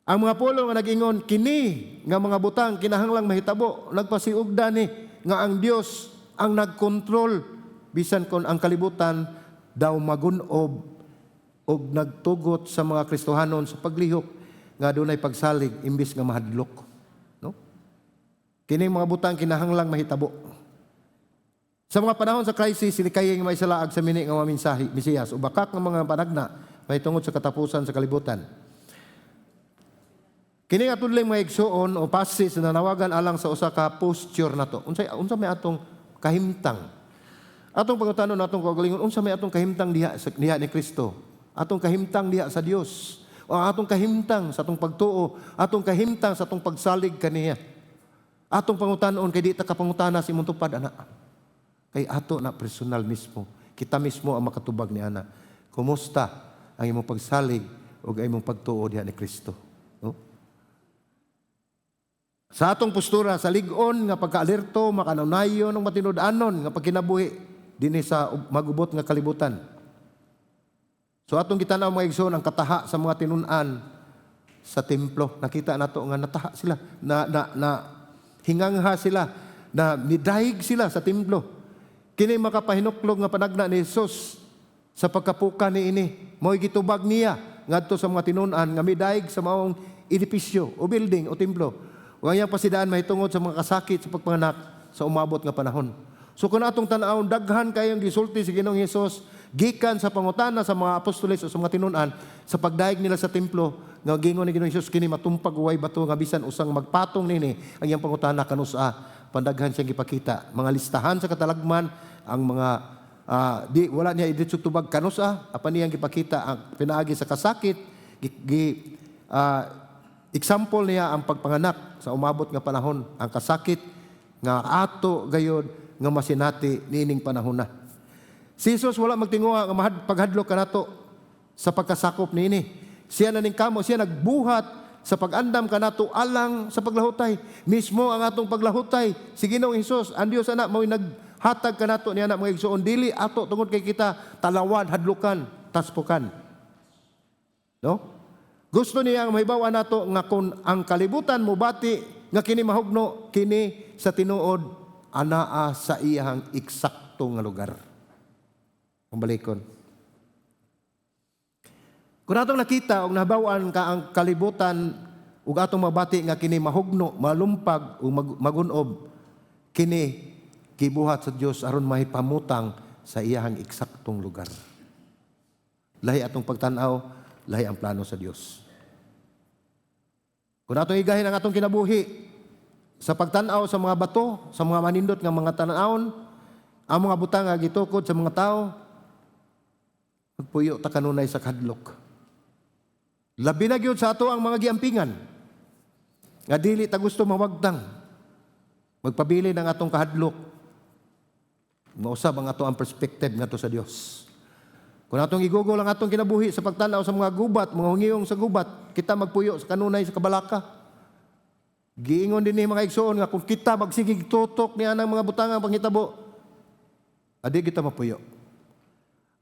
Ang mga pulong nga nag-ingon kini nga mga butang kinahanglang mahitabo, nagpasiugda ni nga ang Dios ang nagkontrol bisan kon ang kalibutan daw magunob og nagtugot sa mga Kristohanon sa paglihok nga dunay pagsalig imbis nga mahadlok, no? Kini mga butang kinahanglang mahitabo. Sa mga panahon sa crisis, silikayeng may salaag sa mini nga mga mensahe, Mesiyas o bakak ng mga panagna mahitungod sa katapusan sa kalibutan. Kini nga tudlay, mga igsuon, o passage na nawagan alang sa usa ka posture nato. Unsa may atong kahimtang? Atong pangutanon atong kaugalingon, unsa may atong kahimtang diha ni Kristo? Atong kahimtang diha sa Dios. O atong kahimtang sa atong pagtuo, atong kahimtang sa atong pagsalig kaniya. Atong pangutanon kay di ta kapangutana sa imong tupad ana. Kay ato na personal mismo. Kita mismo ang makatubag ni ana. Kumusta ang imong pagsalig ug ang imong pagtuo diha ni Kristo? No? Sa atong postura sa lig-on nga pagkaalerto, makanunayon ug matinud-anon nga pagkinabuhi dinhi sa magubot nga kalibutan. So atong gitan-aw, mga igsoon, ang kataha sa mga tinun-an sa templo. Nakita nato nga nataha sila, na hingangha sila, na nidayig sila sa templo. Kini makapahinuklog nga panagna ni Jesus. Sa pagkapuka niini, mao'y gitubag niya ngadto sa mga tinun-an nga midaig sa maong edipisyo o building o templo. Ug ang iyang pasidaan mahitungod sa mga kasakit sa pagpanganak sa umabot nga panahon. So kung atong tan-awon, daghan kayong gisulti si Ginoong Hesus gikan sa pangutana sa mga apostoles o sa mga tinun-an sa pagdaig nila sa templo, nga gingon ni Ginoong Hesus, "Kini matumpag, way bato nga bisan usang magpatong nini." Ang iyang pangutana kanusa, pandaghan siyang gipakita mga listahan sa katalagman, ang mga di wala niya iditsog tubag kanusa, apan niyang gipakita ang pinaagi sa kasakit, gi example niya ang pagpanganak sa umabot nga panahon, ang kasakit nga ato gayod nga masinati niining panahon na. Si Jesus wala magtinguha nga paghadlok kanato sa pagkasakop niini. Siya naningkamo, siya nagbuhat sa pag-andam kanato alang sa paglahutay. Mismo ang atong paglahutay, si Ginoong Hesus, ang Dios Anak, mao'y naghatag kanato niya na, mga igsoon, dili ato tungod kay kita talawan, hadlukan, taspukan. No? Gusto niya ang mahibaw nato nga kung ang kalibutan mobati nga kini mahugno, kini sa tinuod anaa sa iyang eksakto nga lugar. Kung balikon. Kung atong nakita o nahibaw-an ka ang kalibutan ug atong mabati nga kini mahugno, malumpag o magunob, kini gibuhat sa Dios aron mahipamutang sa iyang eksaktong lugar. Lahi atong pagtan-aw, lahi ang plano sa Dios. Kung atong igahin ang atong kinabuhi sa pagtan-aw sa mga bato, sa mga manindot nga mga tan-awon, ang mga butang nga gitukod sa mga tao, magpuyo ta kanunay sa kadlok. Labi na gyud sa ato ang mga giampingan nga dili ta gusto mawagtang. Magpabili ng atong kahadlok. Mausab ang ato ang perspective ngadto sa Dios. Kung atong igugol ang atong kinabuhi sa pagtanaw sa mga gubat, mga hungiyong sa gubat, kita magpuyo sa kanunay sa kabalaka. Giingon din ni, mga igsoon, nga kung kita magsigig tutok niya ng mga butangang panghitabo, adi kita mapuyo.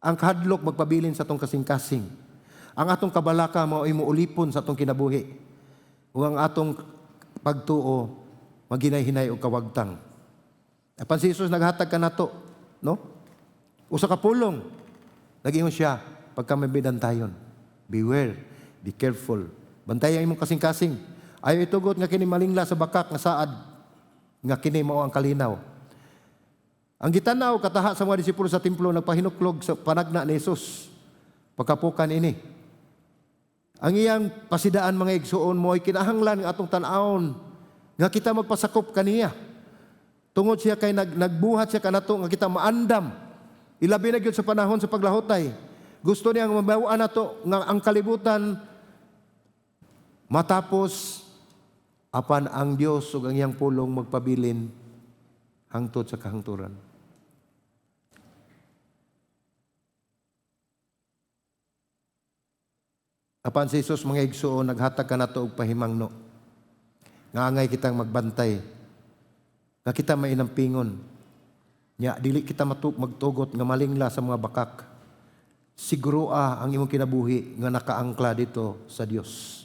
Ang kahadlok magpabilin sa atong kasing-kasing. Ang atong kabalaka mao ulipon sa atong kinabuhi. Ug ang atong pagtuo maginay-hinay og kawagtang. Apan si Jesus naghatag kanato, no? Usa ka pulong. Nagingon siya, pagka may bidantayon, beware, be careful. Bantayan ang imong kasing-kasing. Ayaw itugot nga kini malingla sa bakak nga saad, nga kini mao ang kalinaw. Ang gitanaw kataha sa mga disipulo sa templo nagpahinuklog sa panagna ni Jesus. Pagkapukan ini. Ang iyang pasidaan, mga igsuon, mo ay kinahanglan nga atong tan-awon nga kita magpasakop kaniya. Tungod siya kay nagbuhat siya kanato nga kita maandam. Ilabi na gyud sa panahon sa paglahutay. Gusto niya nga mabaw-an nato nga ang kalibutan matapos, apan ang Dios ug ang iyang pulong magpabilin hangtod sa kahangturan. Apan si Jesus, mga igsuon, naghatag kanato og pahimangno. Nga angay kitang magbantay. Nga kita mainampingon. Nya dili kita magtugot nga malingla sa mga bakak. Siguroa ang imong kinabuhi nga nakaangkla dito sa Dios.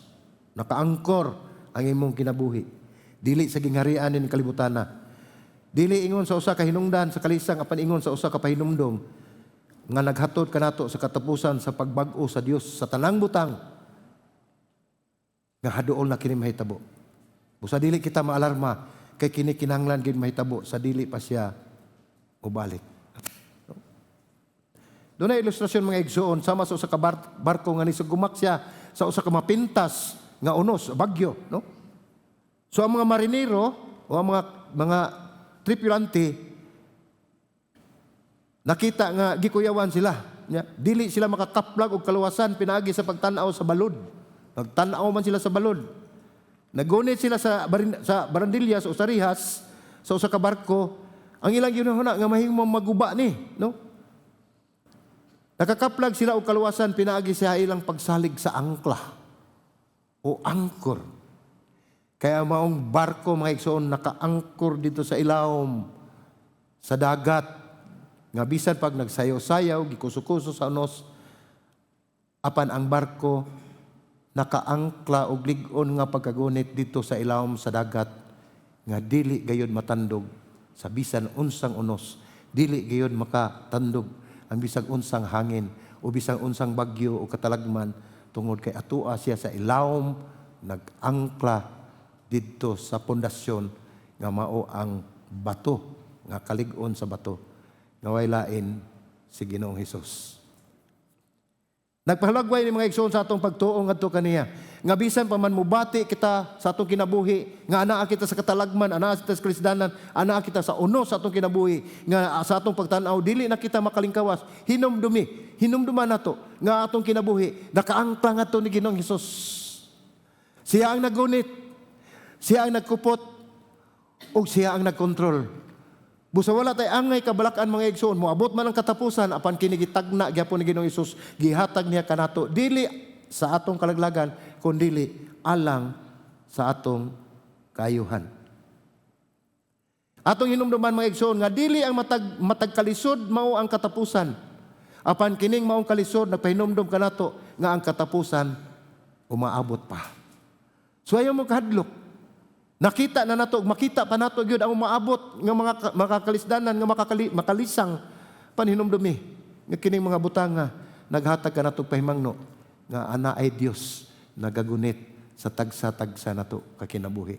Nakaangkor ang imong kinabuhi. Dili sa gingharian ning kalibutana. Dili ingon sa usa ka hinungdan sa kalisang, apan ingon sa usa ka pahinumdom nga naghatod kanato sa katapusan sa pagbag-o sa Dios sa tanang butang nga haduol na kini mahitabo. Busa dili kita maalarma kay kini kinahanglan gid mahitabo sa dili pa siya ubalik. Doon na ilustrasyon, mga igsoon, sama sa usa ka barko nga nisugumak siya sa usa ka mapintas nga unos, bagyo, no? So ang mga marinero o ang mga tripulante nakita nga gikuyawan sila. Nya, dili sila makakaplag og kaluwasan pinaagi sa pagtan-aw sa balod. Nagtan-aw man sila sa balod. Nagunit sila sa barandillas o sa rihas sa usa ka barko. Ang ilang ginahuna nga mahimong maguba ni, no? Nakakaplag sila og kaluwasan pinaagi sa ilang pagsalig sa angkla o angkor. Kaya maong barko, mga igsoon, nakaangkor dito sa ilawom sa dagat nga bisan pag nagsayaw-sayaw, gikuso-kuso sa unos, apan ang barko nakaangkla og lig-on nga pagkagunit dito sa ilawom sa dagat nga dili gayud matandog sa bisan unsang unos, dili gayud makatandog. ang bisag unsang hangin o bisag unsang bagyo o katalagman tungod kay atoa siya sa ilawom, nag-angkla didto sa pundasyon nga mao ang bato nga kalig-on sa bato nga way lain si Ginoong Hesus. Nagpahalagway ni, mga igsoon, sa atong pagtuo ngadto kaniya. Nga bisan pa man mubati kita sa atong kinabuhi, nga anaa kita sa katalagman, anaa kita sa kalisdanan, anaa kita sa uno sa atong kinabuhi, nga sa atong pagtan-aw dili na kita makalingkawas. Hinumdumi, hinumduman nato nga atong kinabuhi nakaangkla ngadto ni Ginoong Hesus. Siya ang nagunit, siya ang nagkupot, ug siya ang nagkontrol. Busa wala tay angay kabalakan, mga igsoon, moabot man ang katapusan, apan kini gitagna gyapon ni Ginoong Hesus, gihatag niya kanato dili sa atong kalaglagan kundili alang sa atong kaayuhan. Atong hinumduman, mga igsoon, nga dili ang matag matag kalisod mao ang katapusan. Apan kining maong kalisod nagpahinumdum kanato nga ang katapusan umaabot pa. So ayaw mo kahadlok. Nakita na nato, makita pa nato gyud ang umaabot nga mga makakalisdanan nga makalisang panhinumdumi nga kining mga butanga naghatag kanato pahimangno nga ana ay Dios nagagunit sa tagsa-tagsa nato kakinabuhi.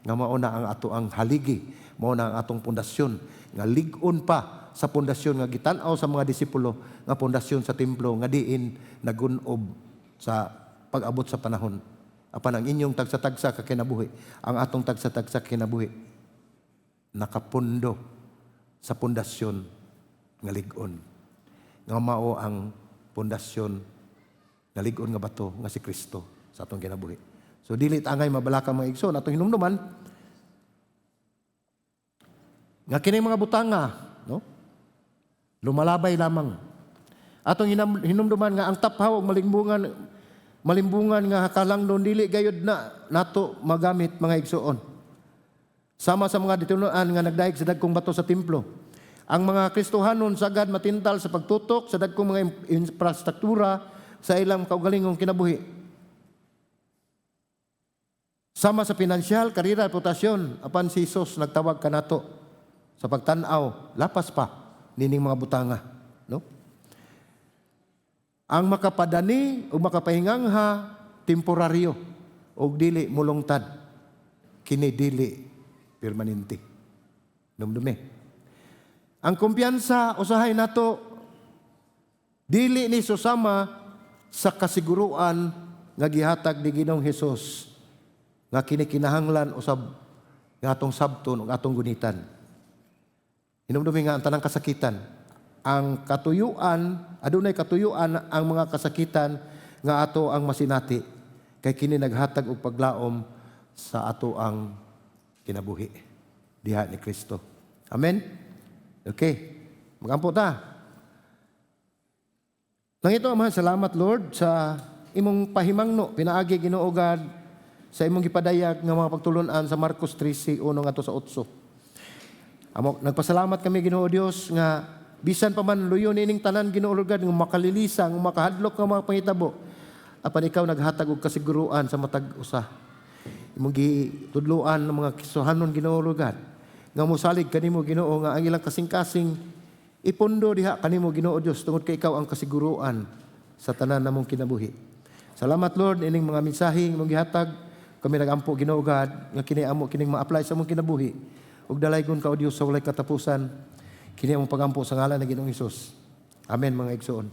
Nga mao na ang ato ang haligi, mao na ang atong pundasyon nga lig-on pa sa pundasyon nga gitan-aw sa mga disipulo nga pundasyon sa templo nga diin nagunob sa pag-abot sa panahon. Apan ang inyong tagsa-tagsa kakinabuhi, ang atong tagsa-tagsa kinabuhi, nakapundo sa pundasyon nga lig-on. Nga mao ang pundasyon nga lig-on nga bato nga si Kristo sa atong kinabuhi. So dili ta angay mabalaka, mga igsoon, atong hinumduman nga kini mga butanga, no? Lumalabay lamang. Atong hinumduman nga ang taphaw ug malimbungan malimbungan nga kalangdon dili gayud na nato magamit, mga igsoon. Sama sa mga ditunuan nga nagdayeg sa dagkong bato sa templo. Ang mga Kristohanon sagad matintal sa pagtutok sa dagkong mga infrastruktura sa ilang kaugalingong kinabuhi. Sama sa pinansyal, karera, reputasyon, apan si Jesus nagtawag kanato sa pagtan-aw, lapas pa nining mga butanga, no? Ang makapadani o makapahingangha temporaryo og dili mulungtad. Kini dili permanente. Dumdume. Ang kumpiyansa usahay nato dili ni susama sa kasiguruan nga gihatag ni Ginoong Hesus nga kini kinahanglan usab nga atong sabton ug atong gunitan. Hinumdumi nga ang tanang kasakitan, ang katuyuan, adunay katuyuan ang mga kasakitan nga ato ang masinati kay kini naghatag og paglaom sa ato ang kinabuhi diha ni Kristo. Amen. Okay. Magampo ta. Langit Amahan, salamat, Lord, sa imong pahimangno pinaagi, Ginoo God, sa imong gipadayag nga mga pagtulunan sa Marcos 13:1 ngadto sa 8. Amo, nagpasalamat kami, Ginoo Dios, nga bisan pa man luyo nining tanan, Ginoo Lord God, nga makalilisa, nga makahadlok nga mga pangitabo, apan ikaw naghatag og kasiguruan sa matag usa. Imong gitudloan ng mga Kristohanon, Ginoo Lord God, nga mosalig kanimo, Ginoo, nga ang ilang kasing-kasing ipundo diha kanimo, Ginoo Dios, tungod kay ikaw ang kasiguruan sa tanan namong kinabuhi. Salamat, Lord, ining mga mensahe imong gihatag. Kami nagampo, Ginoo God, nga kini amo kining ma-apply sa among kinabuhi. Ug dalaygon ka, o Dios, sa walay katapusan. Kini among pagampo sa ngalan ng Ginoong Hesus. Amen, mga igsoon.